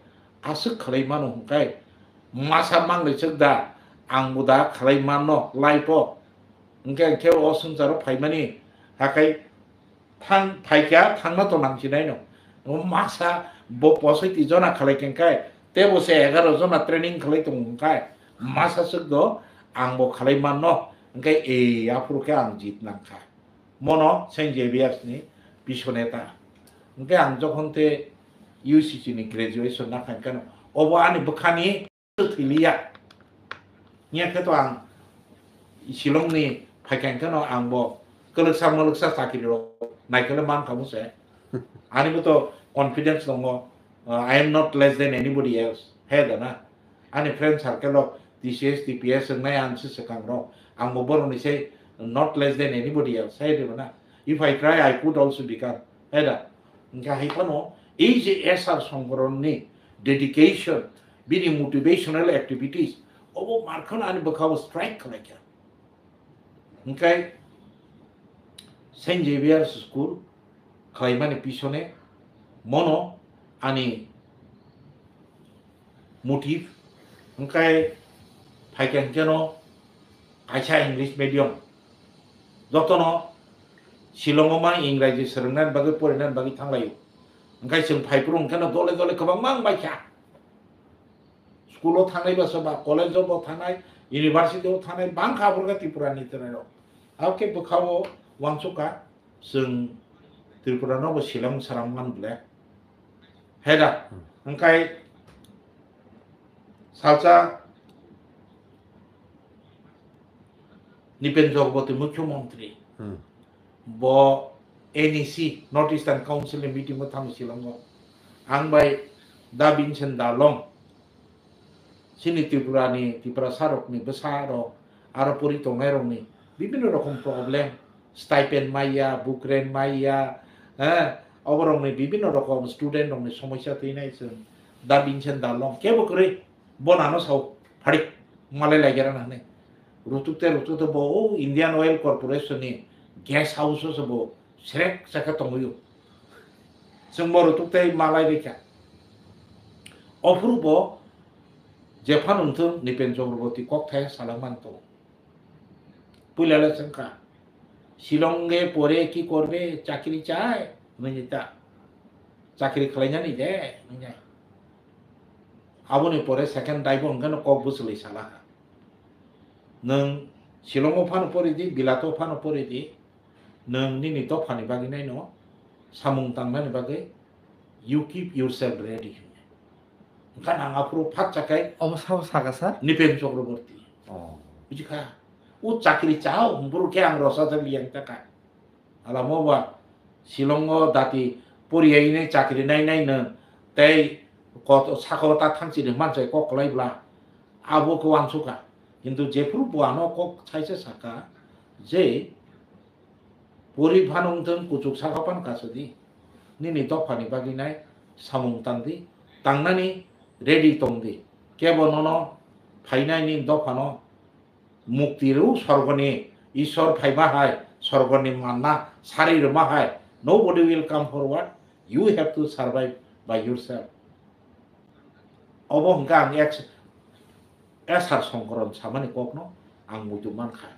aswk khlai mano hwnkhe masa manglaichwk da, ang bo da khlai mano life o. Hwnkhe, hwnkhe o swngcharo phaimani hakai thang phaikha, thangna to nangsinai no. Masa bo posoiti jona khlai khe khai, tebo se egaroh jona training khlai tongo khai, masa swk do ang bo khlai mano, hwnkhe ei aphuru khe ang jit nangkha. Mono Saint Xavier's ni pisone ta. Hwnkhe ang jokhon te U C C ni graduation na khankhe no, obo ani bwkhani thwiliya. Nya khe to ang Shillong ni phaikha hwnkhe no ang bo kwlwksa mwlwksa chakri rok naikhe le mankha mung se. Ani bo to confidence tongo, uh, "I am not less than anybody else." He da na? Ani friend circle o T C S, T P S wngnai ang se swkang rok. Ang bo borok ni se not less than anybody else. He da na? If I try, I could also become. He da? Hwnkhe hai phano ei je S R Songkoron ni dedication, bini motivational activities, obo markhano ani bwkha o strike khlai kha. Hwnkhe Saint Xavier School khlaimani pisone mono ani motive, hwnkhe phaikha hwnkhe no kaisa English medium, jotono Shillong o ma Ingraji swrwngnani bagwi, porinani bagwi thanglaio. Hwnkhe chwng phaiphuru hwnkhe no dole dole kwbangma wngbaikha. School o thangnai ba soba, college o bo thangnai, university o thangnai, bangkha aphuru khe Tripura ni chwrairok. Hakhe bwkha o uansukha, chwng Tripura no bo Shillong sram man ble. He da? Hmm. Hwnkhe salsa Nipen Chakraborty Mukhyamantri. Hmm. Bo N E C, North Eastern Council ni meeting o thangwi Shillong o. Ang bai Da Vincent Dalong, chini Tripura ni, Tiprasa rok ni bwsa rok, aro pori tongnai rok ni bibinno rokom problem, stipend maya, book rent maya, eh, oborok ni bibinno rokom student rok ni somosya twi nai chwng Da Vincent Dalong kebo kwrwi. Bo nano sao, phari, malai laigerana hwnwi. Rutuk te rutuk te bo o Indian Oil Corporation ni guest house o se bo srek chakha tongwi o. Chwng bo rutuk tei malai rikha. Ophuru bo jephanu wngthung Nipen Chakraborty kok thaya salangmani tongo. Puila le chwngkha, "Shillong e pore ki korbe, chakri chai?" hwnwi ta. "Chakri khlainani de," hwnwi. Aboni pore second daibo hwnkheno kok bwchwlwi salaha. "Nwng Shillong o phano pori di, Bilato phano pori di, nwng nini dophani bagwi naino samung tangnani bagwi you keep yourself ready," hwnwi. Hwnkha nang aphuru phat chakai Obo sabo saka sir? Nipen Chakraborty. Oh. Bujikha? O chakri chao, hwnboro khe ang rosajak liyang taka. Alamo ba, Shillong o dati poriyai ne chakri nai nai no, tei kot saka o ta thangchini manchai kok kwlai bla. Abo khe uansukha. Kintu jephuru bo ano kok saisa saka je, pori phano wngthung, kuchuk saka phano kasadi. Nini dophani bagwi nai samung tangdi, tangnani ready tongdi. Kebo nono phainai nini dophano mukti rw sorgoni Ishwar phaima hai, sorgoni manna sari rwma hai. Nobody will come forward. You have to survive by yourself. Obo hwnkha ang ex-, S R Songkoron samani kokno ang muitu mankha.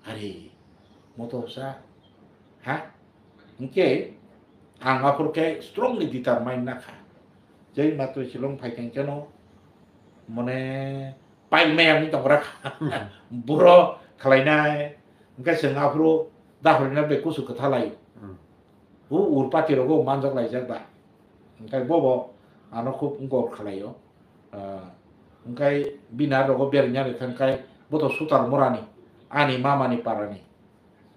Are, moto sa, ha? Hwnkhe ang aphuru khe strongly determine nakha. Jai matwi Shillong phaikha hwnkhe no, mane, paimaya wngwi tongkha kha. Buro khlainai, hwnkhe chwng aphuru dakhorina bai kusu kwtha lai. Hmm. O urpati rogo manjak laijak ba. Hwnkhe bobo ano khub gor khlaio. Ah, hwnkhe bini aro rogo berengya rikha hwnkhe bo to sutar morani, ani mamani parani.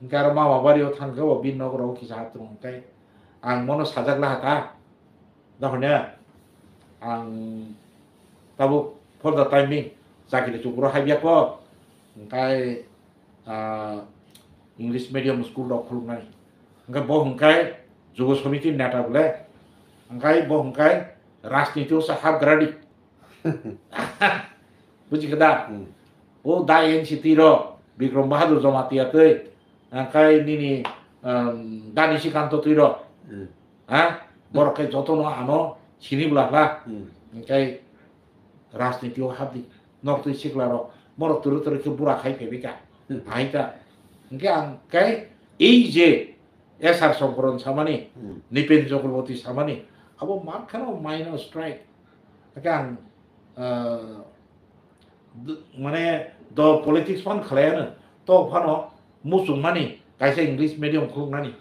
Hwnkhe aro mama bario thangkhe bo bini nok rogo kisa hatung hwnkhe ang bono sajak laha ta. Dakhorina ang tabuk for the time being chakri chukro haibyako, hwnkhe, ah, English medium school rok khuluknai. Hwnkhe bo hwnkhe Jubo Samiti neta bole, hwnkhe bo hwnkhe rajniti o se hapgra di. Buji khe da? Hmm. O da N C T ro, Bikram Bahadur Jamatia twi, hwnkhe nini, um, da Nishikanta twi ro. Hmm. Ha? Borok khe jotono ano sini bwla hla. Hmm. Hwnkhe rajniti o hapdi. Nok twi sikla rok. Borok turu turu khe bura khai phaibai kha. Hmm. Ahai kha. Hwnkhe ang khe ei je S R Songkoron samani, Hmm. Nipen Chakraborty samani, abo mar kheno mind o strike. Hwnkhe ang, ah, d-, mane do politics phan khlaiano, to phano muchungmani, kaisa English medium khuluknani,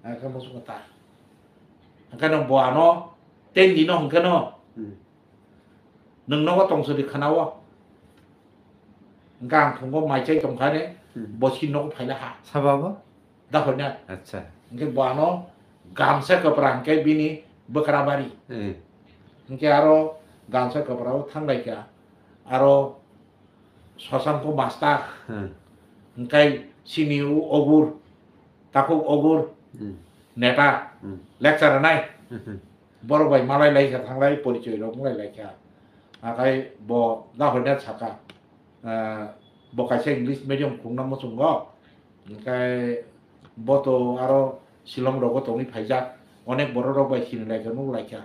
hwnkhe muchungo ta. Hwnkhe no bo ano ten dino hwnkhe no, Hmm. Nwng nogo tong sodi khana o. Hwnkhe ang thungo mai chai tong kha ne, Hmm. bo si nogo phaila ha. Sabo bo? Dakhorina. Acha. Hwnkhe bo ano gamsa kwpra hwnkhe bini bwkra bari. Hmm. Hwnkhe aro gamsa kwpra o thanglai kha. Aro Shashanko Master. Hmm. Hwnkhe sini o Ogur, takhuk Ogur, Hmm. Neta, Hmm. lecture nai. Hmm. Borok bai malai lai kha, thanglai porichoi rok wng lai lai kha. Akai bo dakhorina saka, ah, bo kaisa English medium khulukna muchungo. Hwnkhe bo to aro Shillong rogo tongwi phaijak. Onek borok rok bai sini lai kha, nuk lai kha.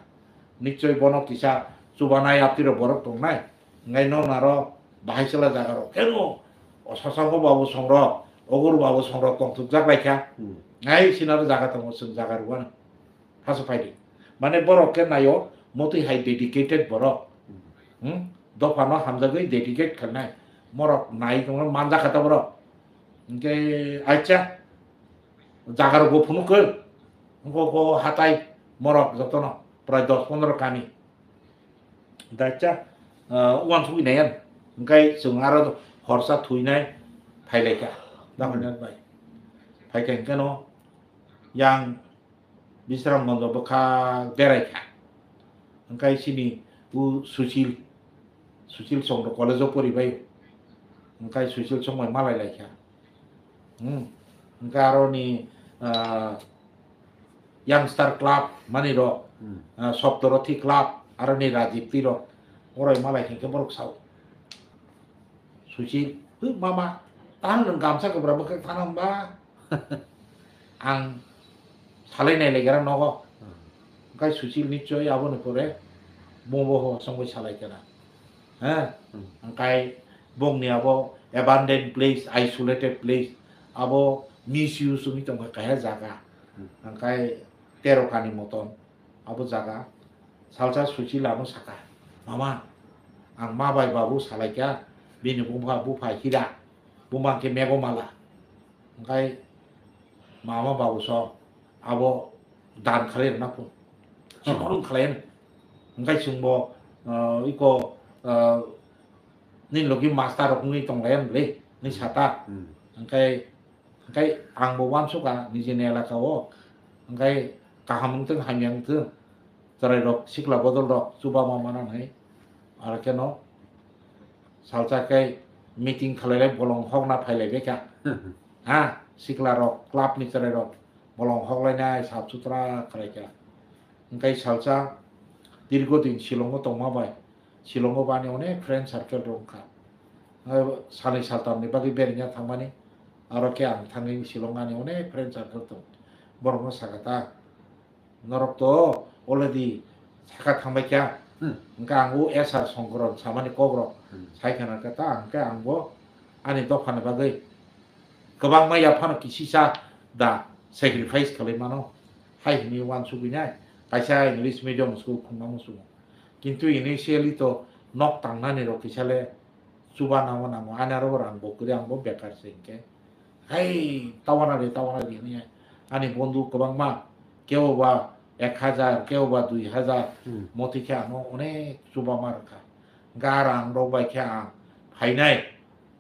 Nichoi bono kisa chubanai yapti rok borok tongnai. Hwnkhe nono aro bahai chwla jaga rok khe no, o Shashanko Babu songrok, Ogur Babu songrok tongthokjak lai kha. Hmm. Ngai sini aro jaga tongo, chwng jaga rwano. Haso phaidi. Mane borok khe naio, motwi hai dedicated borok. Hmm? Dophano hamjagwi dedicate khainai. Morok nai tongma manjak kha ta borok. Hwnkhe acha, jaga rok bo phunuk khe. Hwnkhe ko hatai morok jotono prai dos pondro kami. Dacha, ah, uansugwi nai yan. Hwnkhe chwng aro horsa thuinai phailaikha. Dahoinat bai. Phaikha hwnkhe no yang Bisramganjo bwkha berai kha. Hwnkhe sini u Suchil, Suchil Chongro college o poribai. Hwnkhe Suchil Chongmai malai lai kha. Hmm. Hwnkhe aro ni, ah, Youngster Club mani rok, Hmm. ah, Saptarothi Club, aro ni Rajipti rok, oroi malai khe borok sao. Suchil, "Huh, mama, tang nwng gamsa kwbra bwkhak thana hwnba?" Ang salai nai lai gra nogo. Hmm. Hwnkhe Suchil nichoi aboni pore bumbo ho songwi salai kana. He? Hmm. Hwnkhe bongni abo abandoned place, isolated place, abo misuse wngwi tongkha kaisa jaga. Hmm. Hwnkhe tero kani moton abo jaga. Salsa Suchil ano saka, "Mama, ang ma bai babu salaikha, bini bumba bupha hira, bumba khe mego mala." Hwnkhe mama babu so abo dan khalai rwna phun. Sikhorung khalai. Hwnkhe chwngbo, uh, iko, uh, nini logi master rok wngwi tong lai bwle, ni sata. Hmm. Hwnkhe, hwnkhe ang bo uansukha nijini elaka o. Hwnkhe kaham wngthung, hamya wngthung. Chwrai rok, sikla bodol rok, chuba ma mana nai. Aro keno salsa khe meeting khalai lai bolong hokna phai lai bekha. Ha, sikla rok, club ni chwrai rok bolong hok lai nai, sap sutra khalai kha. Hwnkhe salsa dirgo din Shillong o tongma bai. Shillong o bani onek friend circle rok wngkha. Salni saltam ni bagwi berina thangmani. Aro khe ang thangwi Shillong ani onek friend circle tong. Borok no sakha ta. Norok to already saka thangbai kha. Hmm. Hwnkhe ang o S R Songkron samani kok rok Hmm. sai khana khe ta, hwnkhe ang bo ani dopha ni bagwi kwbangma yaphano kisisa da sacrifice khalai mano. Hai hwnwi uansugwi nai kaisa English medium school khungna muchungo. Kintu initially to nok tangnani rok kisa le chuba nango nango, ani aro rang bo kwrwi, ang bo bekar se hinkhe. Hai, tawana de, tawana de hwnwi ani bondhu kwbangma, kebo ba ek hajar, kebo ba dui hajar, Hmm. motwi khe ano onek chuba ma rwkha. Ga rang rok bai khe ang phainai,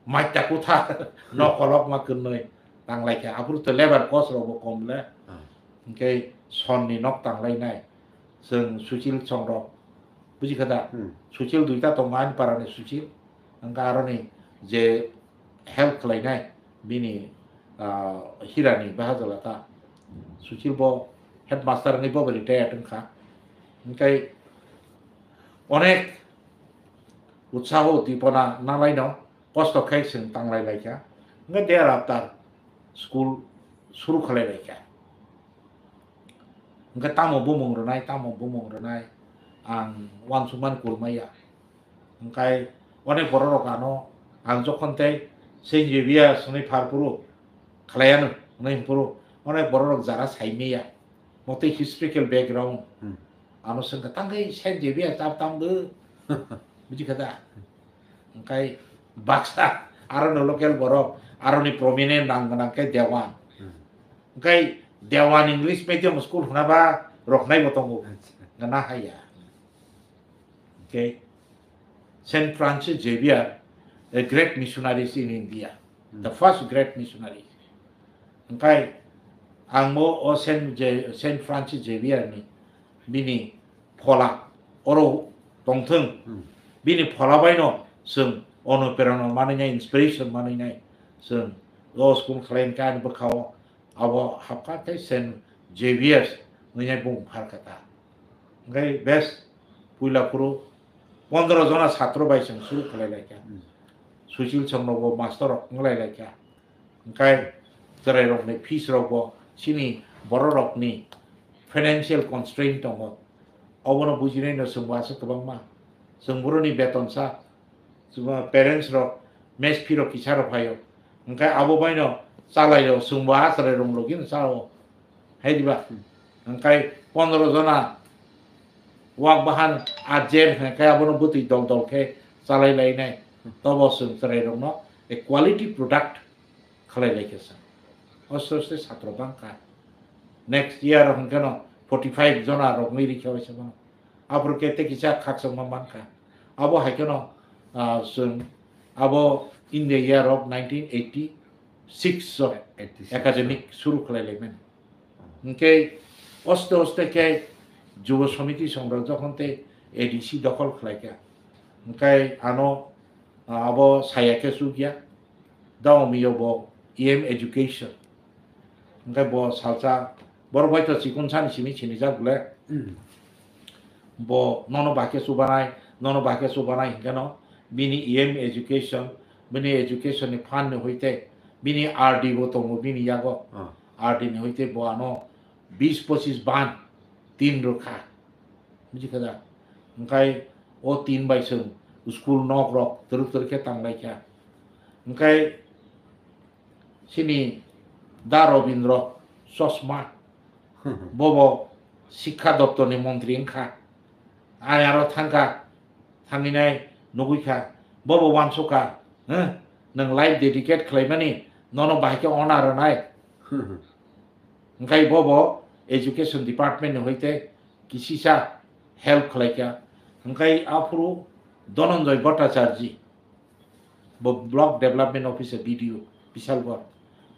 maita kutha, nok kolok ma kwrwnwi tanglai kha. Aphuru to labour cost rok bo kom le. Hmm. Hinkhe sonni nok tanglainai. Chwng Suchil Chongro. Buji kha da? Hmm. Suchil duita tongo ani parani Suchil. Hwnkhe aroni je help khlainai bini, ah, hirani bahajala ta. Suchil bo headmaster wngwi bo retired wngkha. Hwnkhe onek utsaho udipona nalaino kosto khe chwng tanglai lai kha. Hwnkhe thereafter school suru khalai lai kha. Hwnkhe tamo bumung rwnai, tamo bumung rwnai, ang uansukmani kulmaya. Hwnkhe onek borok rok ano ang jokhon tei Saint Xavier hwnwi phar phuru khlaiya hwnwi phuru onek borok rok jara saimaya. Motwi historical background. Hmm. Ano swngkha, "Tangwi Saint Xavier chap tangbo?" Buji kha da? Hwnkhe baksa aro no local borok, aro ni prominent nang gwnang khe Dewan. Hmm. Hwnkhe Dewan English medium school hwnaba roknai bo tongo. Acha. Gana haya. Okay. Saint Francis Xavier, a great missionaries in India. Hmm. The first great missionary. Hwnkhe ang bo o Saint Je-, Saint Francis Xavier ni bini phola oro tongthwng. Hmm. Bini phola baino chwng onuprerona manwi nai, inspiration manwi nai. Chwng o school khlai hwnkhe ani bwkhao abo hapkha tei Saint Xavier's hwnwi bung pharkha ta. Hwnkhe bes puila phuru pondro jona satro bai chwng suru khlai lai kha. Hmm. Suchil Chongno bo master rok wng lai lai kha. Hwnkhe chwrai rokni fees rok bo chini borok rokni financial constraint tongo. Obono bujinai no chwng bo aswk kwbangma. Chwng boroni beton sa, chwng parents rok mess fee rok kisa rok phaio. Hwnkhe abo baino chalaio, chwng bo a chwrai rok logino chao. Hai diba? Hwnkhe pondro jona wak bahan a jer hwnkhe abono bwtwi dol dol khe chalai lainai. Tobo chwng chwrai rokno a quality product khalai lai khe sa. Aste aste satro bangkha. Next year hwnkhe no forty five jona rok nwi rikha waisa bono. Aphuru khe tei kisa khakchangma mankha. Abo hai kheno, ah, chwng abo in the year of nineteen eighty, six o academic suru khlai lai mani. Hwnkhe oste oste khe Jubo Samiti songrok jokhon tei A D C dokhol khlai kha. Hwnkhe ano, ah, abo saya khe chukya. Daomiyo bo E M education. Hwnkhe bo salsa borok bai to chikon sani simi sinijak bole. Bo nono bahai khe chubanai, nono bahai khe chubanai hwnkhe no bini E M education, bini education ni fund ni hoite, bini R D bo tongo bini yago. Ah. R D ni hoite bo ano bis pochis ban tin rwkha. Buji kha da? Hwnkhe o tin bai chwng school nok rok twrwk twrwk khe tanglai kha. Hwnkhe chini Da Robindro Chosma, bobo Sikha Doptor ni montri wngkha. Ani aro thangkha, thanginai nugui kha. Bobo wansukha, "Huh? Nwng life dedicate khlaimani, nono bahai khe honor rwnai." Hwnkhe bobo education department ni hoite kisisa help khlai kha. Hwnkhe aphuru Dhananjay Bhattacharjee, bo block development officer, B D O, Bishalgarh.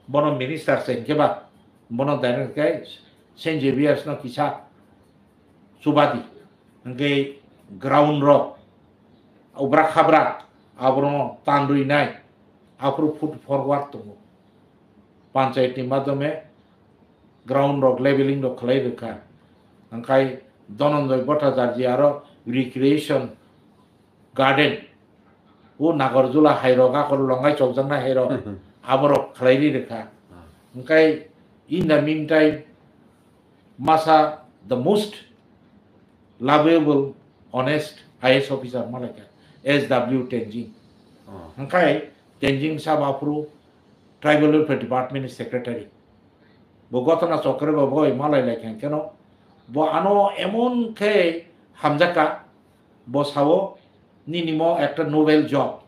Bono minister se hwnkhe ba, bono direct khe Saint Xavier's no kisa chubadi. Hwnkhe ground rok, ubra khabra, abono tanrwi nai, aphuru foot forward tongo. Panchayat ni madhyome ground rok leveling rok khlai rwkha. Hwnkhe Dhananjay Bhattacharjee aro recreation garden, o Nagarjula hairok, akor Longai chokjaknai hairok, aborok khlai ri rwkha. Hwnkhe in the meantime, masa the most lovable, honest I A S officer malaikha, S W Tenzing. Hwnkhe Tenzing sabo aphuru Tribal Welfare Department ni secretary. Bo gotona chokre bo boi malai lai khe keno. Bo ano emon khe hamjakha, bo sao, "Nini mo ekta novel job.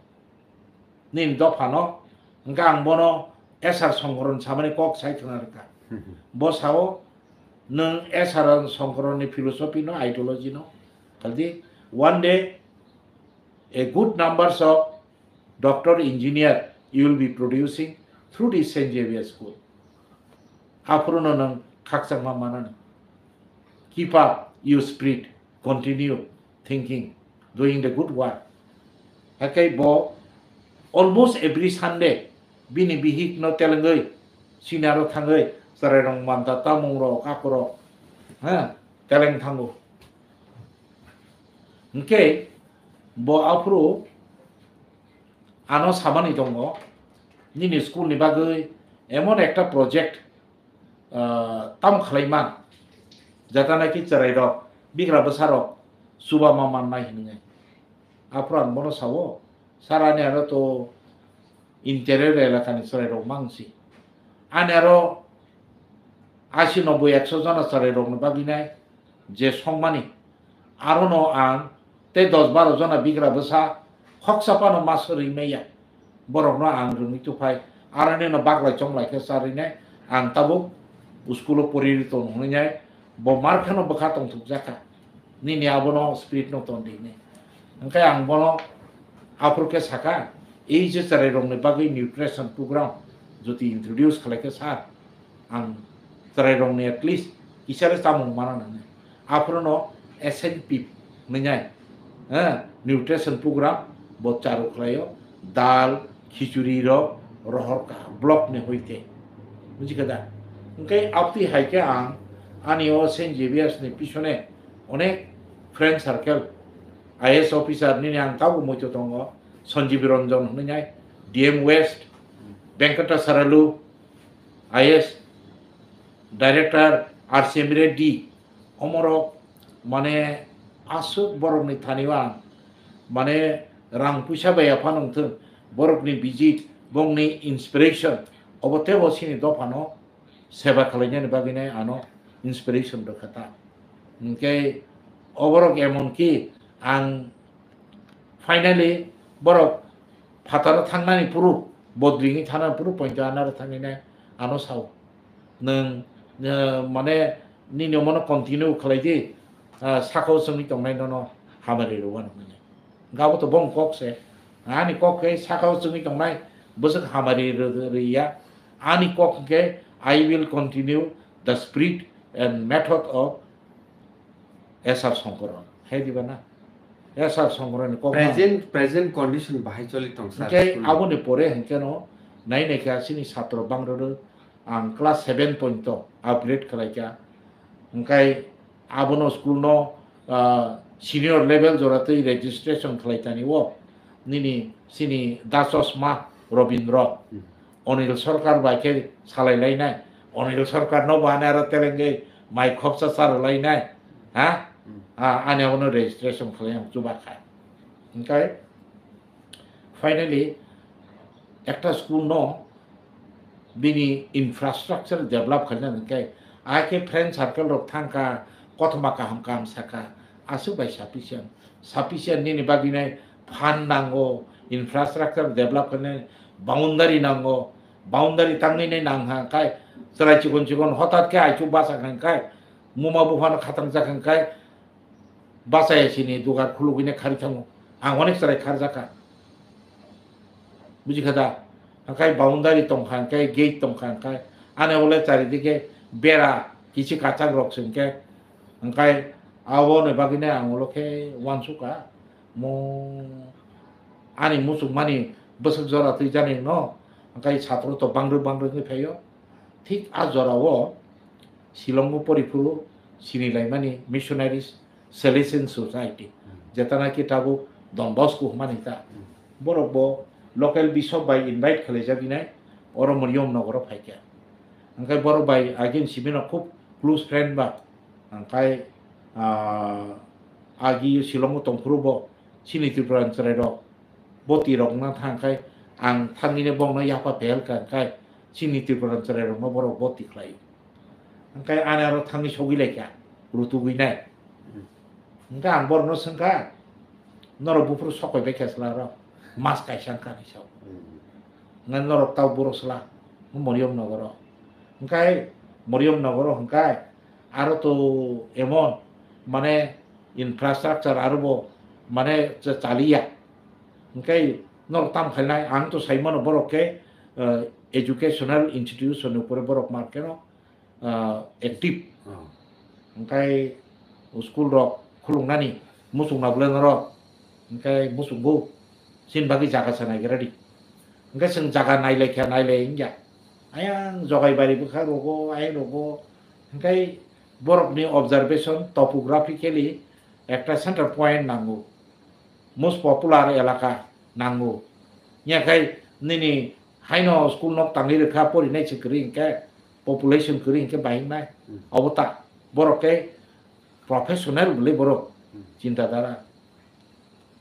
Nini dophano." Hwnkhe ang bono S R Songkoron samani kok sai khna rwkha. Bo sao, "Nwng S R Songkoron ni philosophy no, ideology no, khaldi one day a good numbers of doctor, engineer you will be producing through this Saint Xavier School. Aphuruno nwng khakchangma manani. Keep up your spirit, continue thinking, doing the good work." Haikhe bo almost every Sunday bini bihik no telengwi, sinaro thangwi, chwrairok manta tamung rok, akorok, ha, teleng thango. Hwnkhe bo aphuru ano samani tongo, "Nini school ni bagwi emon ekta project, ah, tam khlai man, jata naki chwrairok, bigra bwsarok chuba ma mannai," hinwi. Aphuru ang bono sao, "Sir, ani aro to interior elakani chwrairok mangsi. Ani aro asi noboi ekso jona chwrairokni bagwi nai je songmani, arono ang tei dos baro jona bigra bwsa khoksa phano ma swrwi maya. Borokno ang rwngwi tuphai, aronino baklai chonglai khe charwi nai, ang tabuk school-o poriri tong hwnwi nai, bo mar kheno bwkha tongthokjakha. Nini abono spirit no ton di hinwi." Hwnkhe ang bono aphuru khe sakha, "Ei je chwrairokni bagwi nutrition program jodi introduce khlai khe sir, ang chwrairokni at least kisale chamung mana nang." Aphuruno S N P hwnwi nai, eh, nutrition program bo charu khlaio, dal, khichuri rok rohor kha block ni hoite. Buji kha da? Hwnkhe apti hai khe ang ani o Saint Xavier's ni pisone onek friend circle, I A S officer nini ang tabuk muitu tongo, Sanjeev Ranjan hwnwi nai, D M West, Venkata Saralu, I A S, Director R C M Reddy, omorok mane aswk borokni thani o ang mane rang puisa bai apha nongthwng, borokni visit, bongni inspiration, obo teibo chini dophano seba khlainani bagwino ano inspiration rwkha ta. Hwnkhe oborok emonki ang finally borok phataro thangnani phuru, bodringwi thangnani phuru pointo anaro thangwi nai ano sao. Nwng, eh, mane nini omono continue khlai di, ah, sakao chwngwi tongnai nono hamari rwano hwnwi. Gabo to bong kok se. Ani kok khe sakao chwngwi tongnai bwswk hamari rw-, rw-, rwya. Ani kok hwnkhe, "I will continue the spirit and method of S R Songkoro." Hai diba na? S R Songkoro ni kok. Present, present condition bahai choli tong, sir, hwnkhe school ni. Aboni pore hwnkhe no nai nai kha chini satro bang rwrw, ang class seven point to upgrade khlai kha. Hwnkhe abono school no, ah, senior level jora twi registration khlai tani o nini chini Da Chosma Robindro. Hmm. Onil Sarkar bai khe salai lainai. Onil Sarkar no bo ani aro telengwi mai khopsa charwlainai. Ha? Hmm. Ah, ani abono registration khlai ang chuba kha. Hwnkhe finally ekta school no bini infrastructure develop khaina hwnkhe, ai khe friend circle rok thangkha, kothoma kaham kaham sakha, aswk bai sufficient. Sufficient nini bagwi nai fund nango, infrastructure develop khainai boundary nango, boundary tangwi nai nang ha khai, chwrai chikon chikon hotat khe aichu basa khan khai, muma buphano khatang jakhan khai, bachaya sini dugar khulugwi nai khari thango. Ang onek chwrai kharjakha. Buji kha da? Hwnkhe boundary tongkha, hwnkhe gate tongkha, hwnkhe ani ole charidike bera kisi kachak rok se hwnkhe, hwnkhe aboni bagwino ang ulo khe uansukha. Mo ani muchungmani bwswk jora twijani no, hwnkhe satro to bangrwk bangrwk wngwi phaio. Thik a jorao Shillongo poriphuru sinilaimani missionaries Salesian Society, hmm, jetanaki tabuk Don Bosco hwnmani ta. Hmm. Borok bo local bishop bai invite khlaijagwi nai, oro Moriyom nogoro phaikha. Hwnkhe borok bai agin sibino khub close friend ba. Hwnkhe, ah, agi Shillongo tongphuru bo chini Tripura ni chwrairok boti rok na thang khai, ang thangwi ne bongno yapha pehel kha khai, chini Tripura ni chwrairokno borok boti khlai. Hwnkhe ani aro thangwi sogwi lai kha, rutugwi nai. Hwnkhe ang borokno swngkha, "Norok buphuru sokoi bai khe chwla rok, mas kaisa wngkha," hinwi sao. Hwnkhe norok tau borok chwla, Moriyom nogoro. Hwnkhe Moriyom nogoro hwnkhe aro to emon, mane, infrastructure aro bo, mane, cha-, chaliya. Hwnkhe norok tam khainai, ang to saimano borok khe, eh, educational institution ni upore borok mar khe no, ah, active. Oh. Hwnkhe school rok khulungnani muchungna bwle norok, hwnkhe muchungo, chini bagwi jaga sa naigra di. Hwnkhe chwng jaga nailai kha, nailai wngya. Ayang Jogaibari bwkha rogo, ayang rogo. Hwnkhe borokni observation, topographically ekta center point nango. Most popular elaka nango. Nya khai nini haino school nok tangwi rwkha, porinai se kwrwi hwnkhe, population kwrwi hwnkhe bahimnai. Hmm. Obo ta, borok khe professional bwlwi borok, hmm, chinta dara.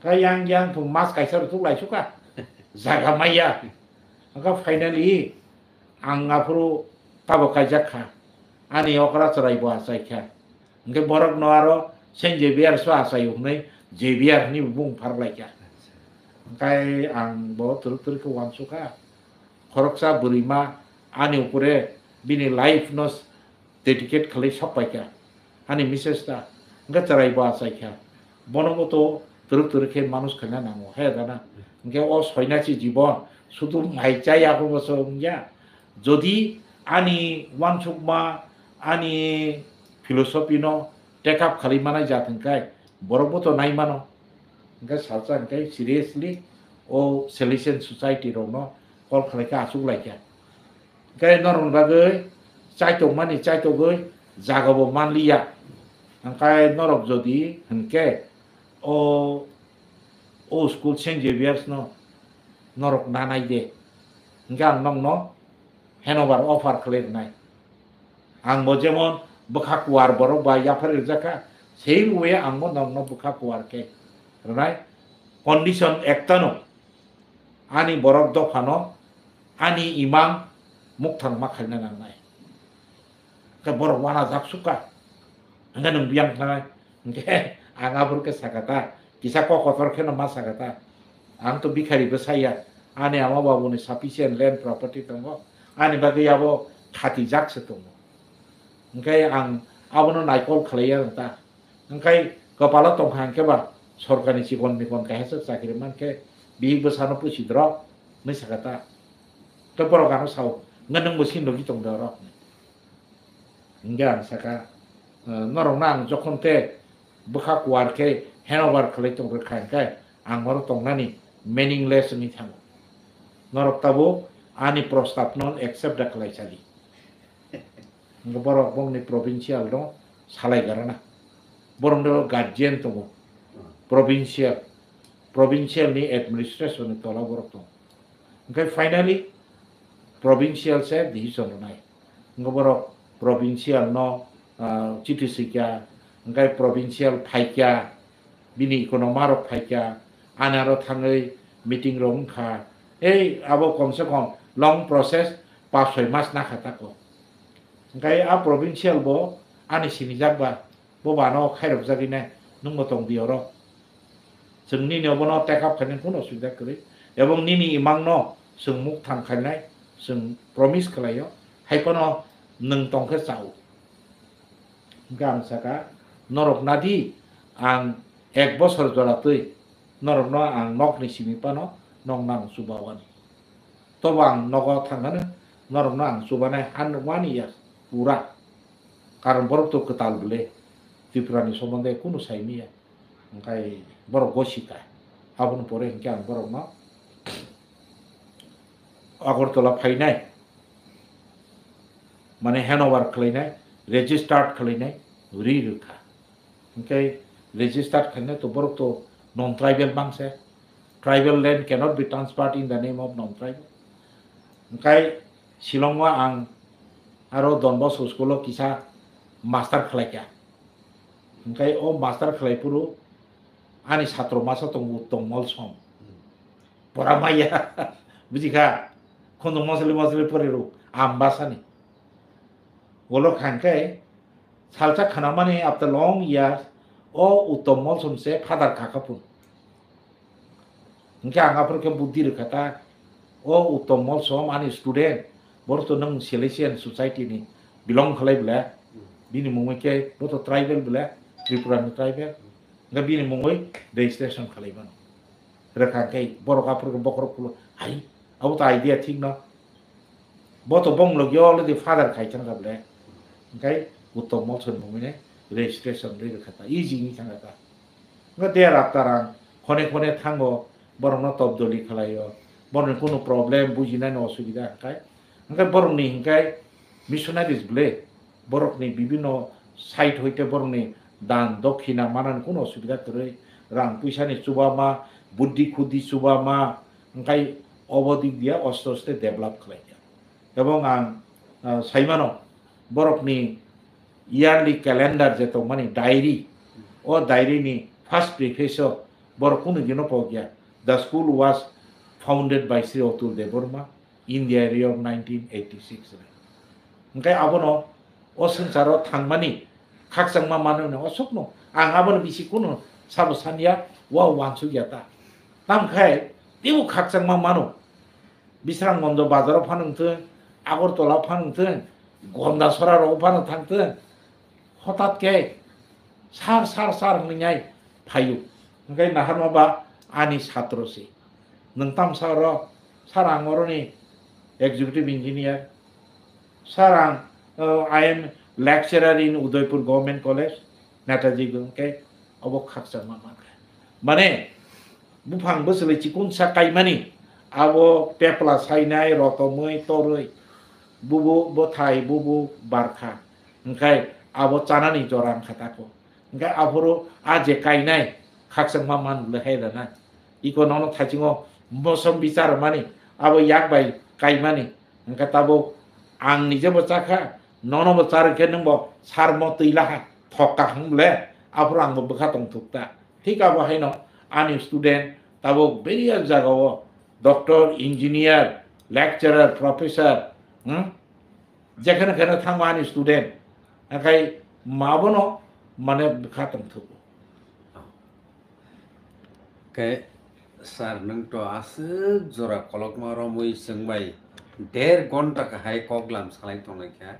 Kha yang yang thung mas kaisa rw thuk lai sukha. Jaga maya. Hwnkhe finally ang aphuru tabok kaijak kha. Ani okra chwrai bo achai kha. Hwnkhe borokno aro Saint Xavier so achai hwnwi Xavier hwnwi bung pharlai kha. Hwnkhe ang bo twrwk twrwk khe uansukha. Khoroksa bwrwima ani upore bini life no dedicate khlai sok pai kha. Ani misses ta hwnkhe chwrai bo achai kha. Bono bo to twrwk twrwk khe manus khaina nango. He dana. Hwnkhe o soinachi jibon sudu mai chaya bo so wngya. Jodi ani uansukma, ani philosophy no take up khalai manai jat hwnkhe borok bo to nai mano. Hwnkhe salsa hwnkhe seriously o Salesian Society rokno call khlai kha, achuk lai kha. Hwnkhe norokni bagwi chaitokmani chaitogwi jaga bo manliya. Hwnkhe norok jodi hwnkhe o, o school Saint Xavier's no norok nanai de, hwnkhe ang nokno handover offer khlai rwnai. Ang bo jemon bwkha kuar borok bai yaphar rijak kha, same way ang bo nokno bwkha kuar khe rwnai. Condition ektano, ani borok dophano ani imang mukthang ma khaina nangnai. Khe borok wana jak sukha. Hwnkhe nwng biyang thangnai. Hwnkhe ang aphuru khe sakha ta, kisa kok kotor kheno ma sakha ta. Ang to bikhari bwsa ya. Ani ama babuni sufficient land property tongo. Ani bagwi abo khatijak se tongo. Hwnkhe ang abono naikol khlaiya ta. Hwnkhe kwpalo tongkha hwnkhe ba sorkarni chikon mikon kaisa chakri mankhe bihik bwsano pusi drok hwnwi sakha ta. Tei borok ano sao, Hwnkhe nwngbo sini logi tong de oro. Hwnkhe ang saka, eh, norokno ang jokhon te bwkha kuar khe handover khlai tong rwkha hwnkhe ang oro tongnani meaningless wngwi thango. Norok tabuk ani prostab no accept da khlai sadi. Hwnkhe borok bongni provincial no salai garana. Borok no guardian tongo. Provincial, provincial ni administration ni tola borok tongo. Hwnkhe finally provincial se decision rwnai. Hwnkhe borok provincial no, ah, chiti swikha, hwnkhe provincial phaikha, bini ikono marok phaikha, ani aro thangwi meeting rok wngkha. Ei abo komse kom long process pas soi mas nakha tako. Hwnkhe a provincial bo ani sinijak ba, bo bano khairokjagwi nai, nwngbo tong di oro. Chwng nini obono take up khainai kunu osubida kwrwi. Ebong nini imangno chwng mukthang khainai, chwng promise khlaio. Hai phano nwng tong khe chao. Hwnkhe ang saka, norok nadi, ang ek bosor jora twi norokno ang nokni simi phano nokno ang chubawani. Tobo ang nogo thangmano, norokno ang chubanai han one year pura. Karon borok to kwtal bwle, Tripura ni somonde kunu sai miya. Hwnkhe borok gosika. Aboni pore hwnkhe ang borokno Agartala phainai, mane handover khlainai, registered khlainai, ri rwkha. Hwnkhe registered khlainai to borok to non tribal bangse. Tribal land cannot be transferred in the name of non tribal. Hwnkhe Shillong o ang aro Don Bosco school o kisa master khlaikha. Hwnkhe o master khlai phuru ani satro masa tongo Uttom Molsom. Pora maya. Bujikha? Khondong mosle mosle pore rw. Ambasani. Ulo khankhe salsa khanamani after long years o Uttom Molsom se father khakha phun. Hwnkhe ang aphuru khe buddhi rwkha ta, o Uttom Molsom ani student, borok to nwng Salesian society ni belong khlai bwle, bini mungwi khe bo to tribal bwle, Tripura ni tribal, hwnkhe bini mungwi registration khlai mano. Rwkha hwnkhe borok aphuru khe bokhorok phuru, hai, abo to idea thik no. Bo to bong logi already father khai thang kha bwle. Hwnkhe Uttom Molsom ni mungwi registration rwi rwkha ta, easy wngwi thang kha ta. Hwnkhe thereafter ang khone khone thango, borokno tobdoli khlaio, borokni kunu problem bujinani osubida hwnkhe, hwnkhe borokni hwnkhe missionaries bwle, borokni bibinno side hoite borokni dan dokhina manani kunu osubida kwrwi, rang puisani chubama, buddhi khuddhi chubama, hwnkhe obo dik dia oste oste develop khlaikha. Ebong ang, ah, saimano, borokni yearly calendar je tongmani diary, o diary ni first preface o borok kunu dino pokya, "The school was founded by Sri Atul Debbarma in the year of nineteen eighty-six." Hwnkhe abono o swngcharo thangmani khakchangma mano hwnwi o sukno ang abono bisi kunu sabo sanya, wa wansukya ta. Tamkhai teibo khakchangma mano. Bisrang Mondo bazaro phano wngthwng, Agartala phano wngthwng, Gondasora rogo phano thangthwng, hotat khe sar, sar, sar hwnwi nai phaio. Hwnkhe naharma ba ani satro se. Nwng tamsa oro, "Sir, ang oroni executive engineer. Sir, ang, uh, I am lecturer in Udaipur Government College," Netaji hwnkhe obo khakchangma mankha. Mane, buphang bwswlwi chikonsa kaimani, abo pepla sainai, rotomwi, torwi, bubu bwthai, bubu barkha, hwnkhe abo chanani jora wngkha tako. Hwnkhe aphuru a je kainai, khakchangma man le hai rana. Iko nono thaisingo mosom bichar mani, abo yak bai kaimani, hwnkhe tabuk ang nijebo chakha, nonobo charwkhe nwngbo sarmo twi laha, thok kaham le, aphuru angbo bwkha tongthuk ta. Thik abo haino ani student tabuk various jagao doctor, engineer, lecturer, professor, hmm? Jekheno kheno thango ani student, hwnkhe mabono mane bwkha tongthugo. Khe sir, nwng to aswk jora kolokma romwi chwng bai der gonta kahai koklam salai tonglaikha.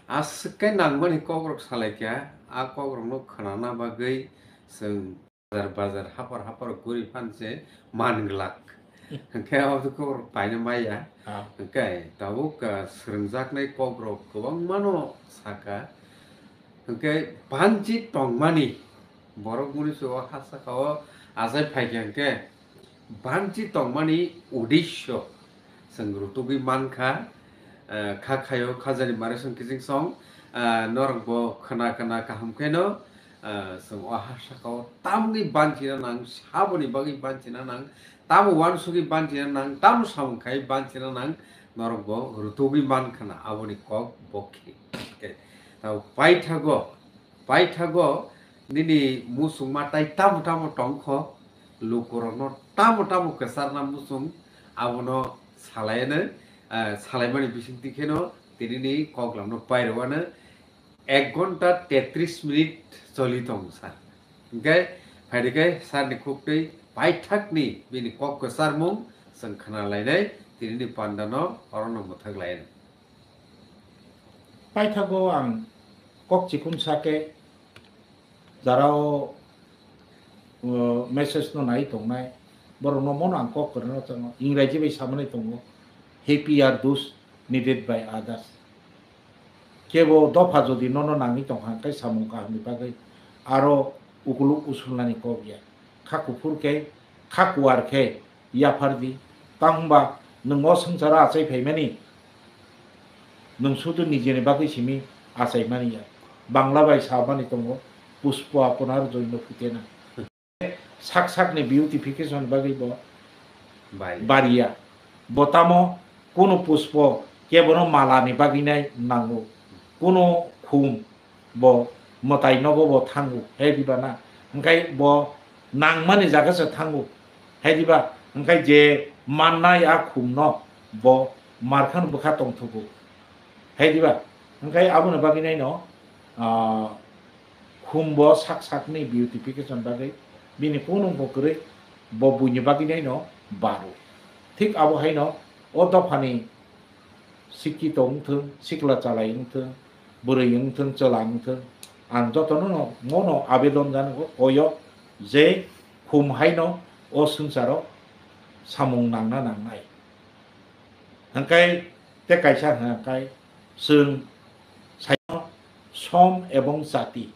Aswk khe nangmani kokrok salaikha, a kokrokno khwnana bagwi chwng bazar bazar, hapar hapar guri phan se man glak. Hwnkhe o kok rok paina maya. Ah. Hwnkhe tabuk, ah, swrwngjaknai kok rok kwbangmano saka. Hwnkhe banchi tongmani borok muni se o ha saka o achai phaikha hwnkhe banchi tongmani uddesyo chwng rutugwi mankha, eh, kha khayo khajani mare song kiching song, eh, norok bo khna khna kaham kheno, eh, chwng o ha saka o tamni banchina nang, saboni bagwi banchina nang, tamo uansugwi banchina nang, tamo samung khai banchina nang, norok bo rutugwi mankhana aboni kok bokhe. Tei tamo paithago, paithago nini musungma tai tamo tamo tongkho, lukurokno tamo tamo kwcharna musung abono salaino, eh, salaimani bisingtwi kheno tinini koklamno pairwano ek ghonta tetris minit choli tongo sir. Hwnkhe phaidi khe sir ni khuktwi paithakni bini kok kwcharmung chwng khna lainai, tinini pandano orono mwthak lainai. Paithago ang kok chikun sake jarao, uh, message no nai tongnai, borok no mono ang kok kwrwino tongo, Ingreji bai samani tongo, "Happier those needed by others." Kebo dopha jodi nono nangwi tongkha, hwnkhe samung kahamni bagwi aro ukuluk usulnani kok ya. Kha kuphur khe, kha kuar khe yaphardi. Tamo hwnba nwng o swngcharo achai phaimani, nwng sudu nijeni bagwi simi achaimani ya. Bangla bai samani tongo, "Pushpo apunar joinno phutena." Sak sakni beautification bagwi bo Bai. Bariya. Bo tamo kunu pushpo kebono malani bagwi nai nango. Kunu khum bo mwtai nogo bo thango, hai diba na? Hwnkhe bo nangmani jaga se thango, hai diba? Hwnkhe je mannai a khumno bo markhano bwkha tongthogo, hai diba? Hwnkhe aboni bagwi naino, ah, khum bo sak sakni beautification bagwi bini kunung bo kwrwi, bo buini bagwi naino baro. Thik abo haino o dophani sikito wngthwng, sikla chalai wngthwng, bwrwi wngthwng, chwla wngthwng, ang jotono no, mono abedon jani oyo je khum haino o swngcharo samung nangna nangnai. Hwnkhe tei kaisa hwnkhe chwng saino som ebong jati,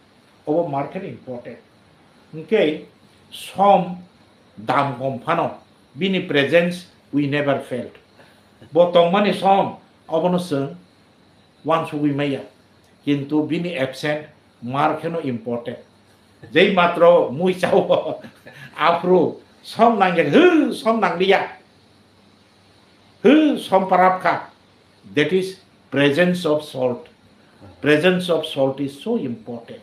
obo market important. Hwnkhe som dam kom phano, bini presence we never felt. Bo tongmani som, obono chwng wansugwi maya, kintu bini absent mar kheno important. Jei matro mui chao, aphuru som nangya, hw, som nangliya, hw, som parap kha. That is presence of salt. Presence of salt is so important.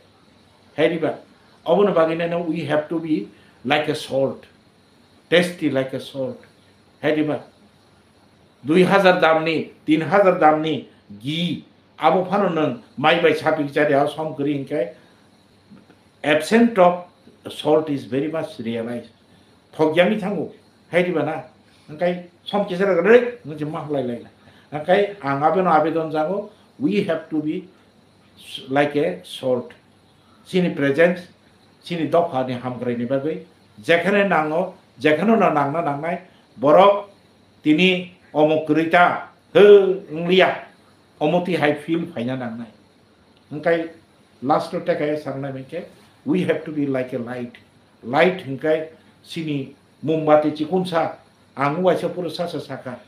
Hai diba? Oboni bagwi nano we have to be like a salt, tasty like a salt. Hai diba? Dui hajar damni, tin hajar damni ghee, abo phano nwng mai bai sapik chari, abo som kwrwi hwnkhe absent of salt is very much realized. Thok yangwi thango, hai diba na? Hwnkhe som kisa rwgwlwi nwng se ma lai lai. Hwnkhe ang abono abedon jango, we have to be like a salt. Chini presence, chini dophani hamkraini bagwi jekhane nango, jekhano no nangna nangnai, borok tini omo kwrwi ta, hw, wngliya, omo twi hai feel phaina nangnai. Hwnkhe last o tekaya sangnai hwnkhe, we have to be like a light. Light hwnkhe chini mombati chikunsa, ang waisa phuru sasa saka.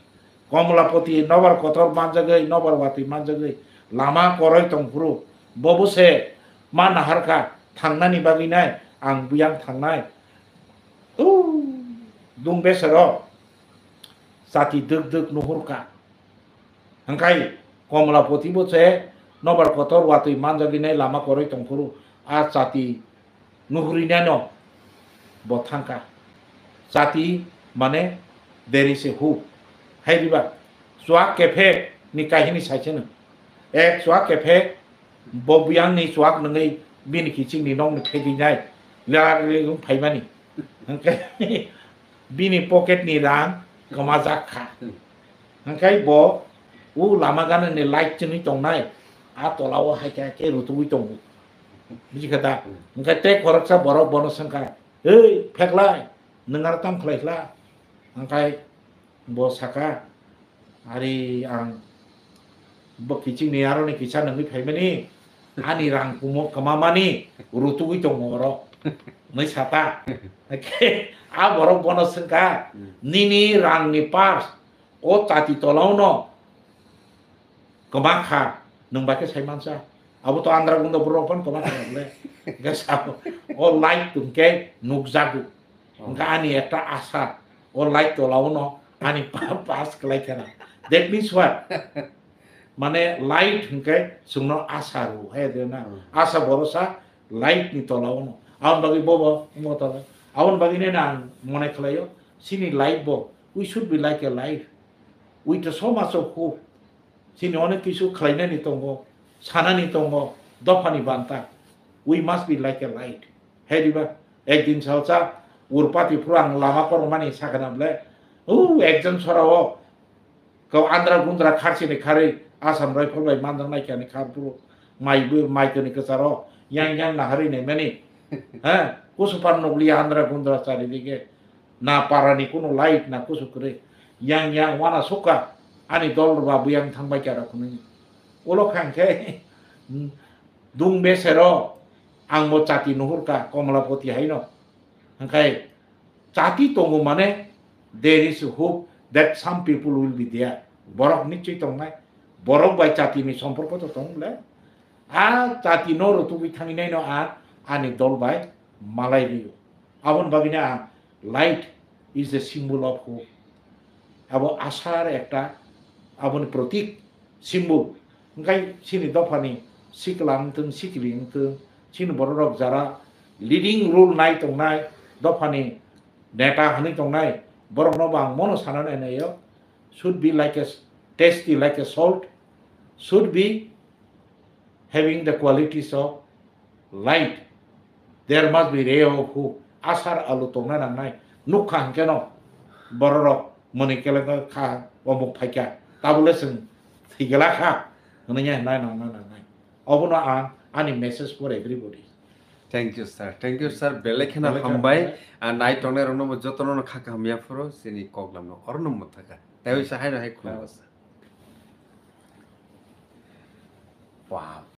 Komlapoti nobar kotor manjagwi, nobar watwi manjagwi, lama koroi tongphuru, bobo se ma naharkha, thangnani bagwi nai, ang buyang thangnai. O, dum besero, chati dwk dwk nuhurkha. Hwnkhe Komlapoti bo se nobar kotor watwi manjagwi nai lama koroi tongphuru, a chati nuhuri nano bo thangkha. Chati mane there is a hope. Hai diba? Chuak kephek ni kahini saisano. Ek chuak kephek bo buyang ni chuak nungwi bini kiching ni nok ni phegwi nai. Lar ri wng phaimani. Hwnkhe bini pocket ni rang kwmajak kha. Hwnkhe bo o lama gana ni light chwngwi tongnai, a tola o hai khe, hai khe rutugwi tongo. Buji kha da? Hwnkhe tei khoroksa borok bono swngkha, "Hei, pheklai, nwng aro tam khlai khla?" Hwnkhe Bo saka, "Ari ang bo kiching ni aro ni kisa nangwi phaimani, ani rang kumo kwmamani rutugwi tongo oro," hwnwi sata. Khe a borok bono swngkha, "Nini rang ni pars o chati tolao no kwma kha, nwng bai khe sai mansa. Abo to andra gunda borok phano kwma kha bole." Hwnkhe sabo, "O light tong khe nukjago." Hwnkhe ani ekta asa, o light tolao no ani pa-, pass khlai khena. That means what? Mane light hwnkhe chwngno asa rw, he de na? Hmm. Asa borosa light ni tolao no. Aboni bagwi bobo wngmo tole. Aboni bagwi nai ang mone khlaio, chini life bo, we should be like a light with so much of hope. Chini onek kisu khlainani tongo, sanani tongo, dophani banta. We must be like a light. Hai diba? Ekdin salsa urpati phuru ang lama korokmani sakha na bole, "O ekjon sora o kau andra gundra kharchini kharwi Assam Rifle bai manjaknai kani kha phuru mai bu-, mai toni kwcharo yang yang naharwi naimani." Ha? Kusu pan nukliya andra gundra chari dige. Na parani kunu light na kusu kwrwi. Yang yang wana sukha ani dol rwba buyang thangbai kha rok hwnwi. Ulo khang khe, dung besero ang bo chati nuhurkha Komlapoti haino. Hwnkhe chati tongo mane there is a hope that some people will be there. Borok nichoi tongnai. Borok bai chati ni somporko to tong le. A chati no rutugwi thangwi naino a ani dol bai malai rio. Aboni bagwino ang light is a symbol of hope. Abo asar ekta, aboni protik, symbol. Hwnkhe chini dophani sikla wngthung, sikli wngthung, chini bororok jara leading role nai tongnai, dophani neta hwnwi tongnai, borokno bo ang mono sanani naio, should be like a s-, tasty like a salt, should be having the qualities of light, there must be ray of hope. Asar alo tongna nangnai. Nukha hwnkhe no bororok moni kelengkha, omuk phaikha. Tabole chwng thwigwla kha. Hwnwi ya nai nangna nangnai. Obono ang ani message for everybody. Thank you, sir. Thank you, sir. Belai kheno belai kheno hambai. Hambai. Ah, nai tongnai rokno bo jotono no kha kaham ya phuru chini koklam no orono mwthaka. Tei sa haino hai khulumkha, sir. Wow.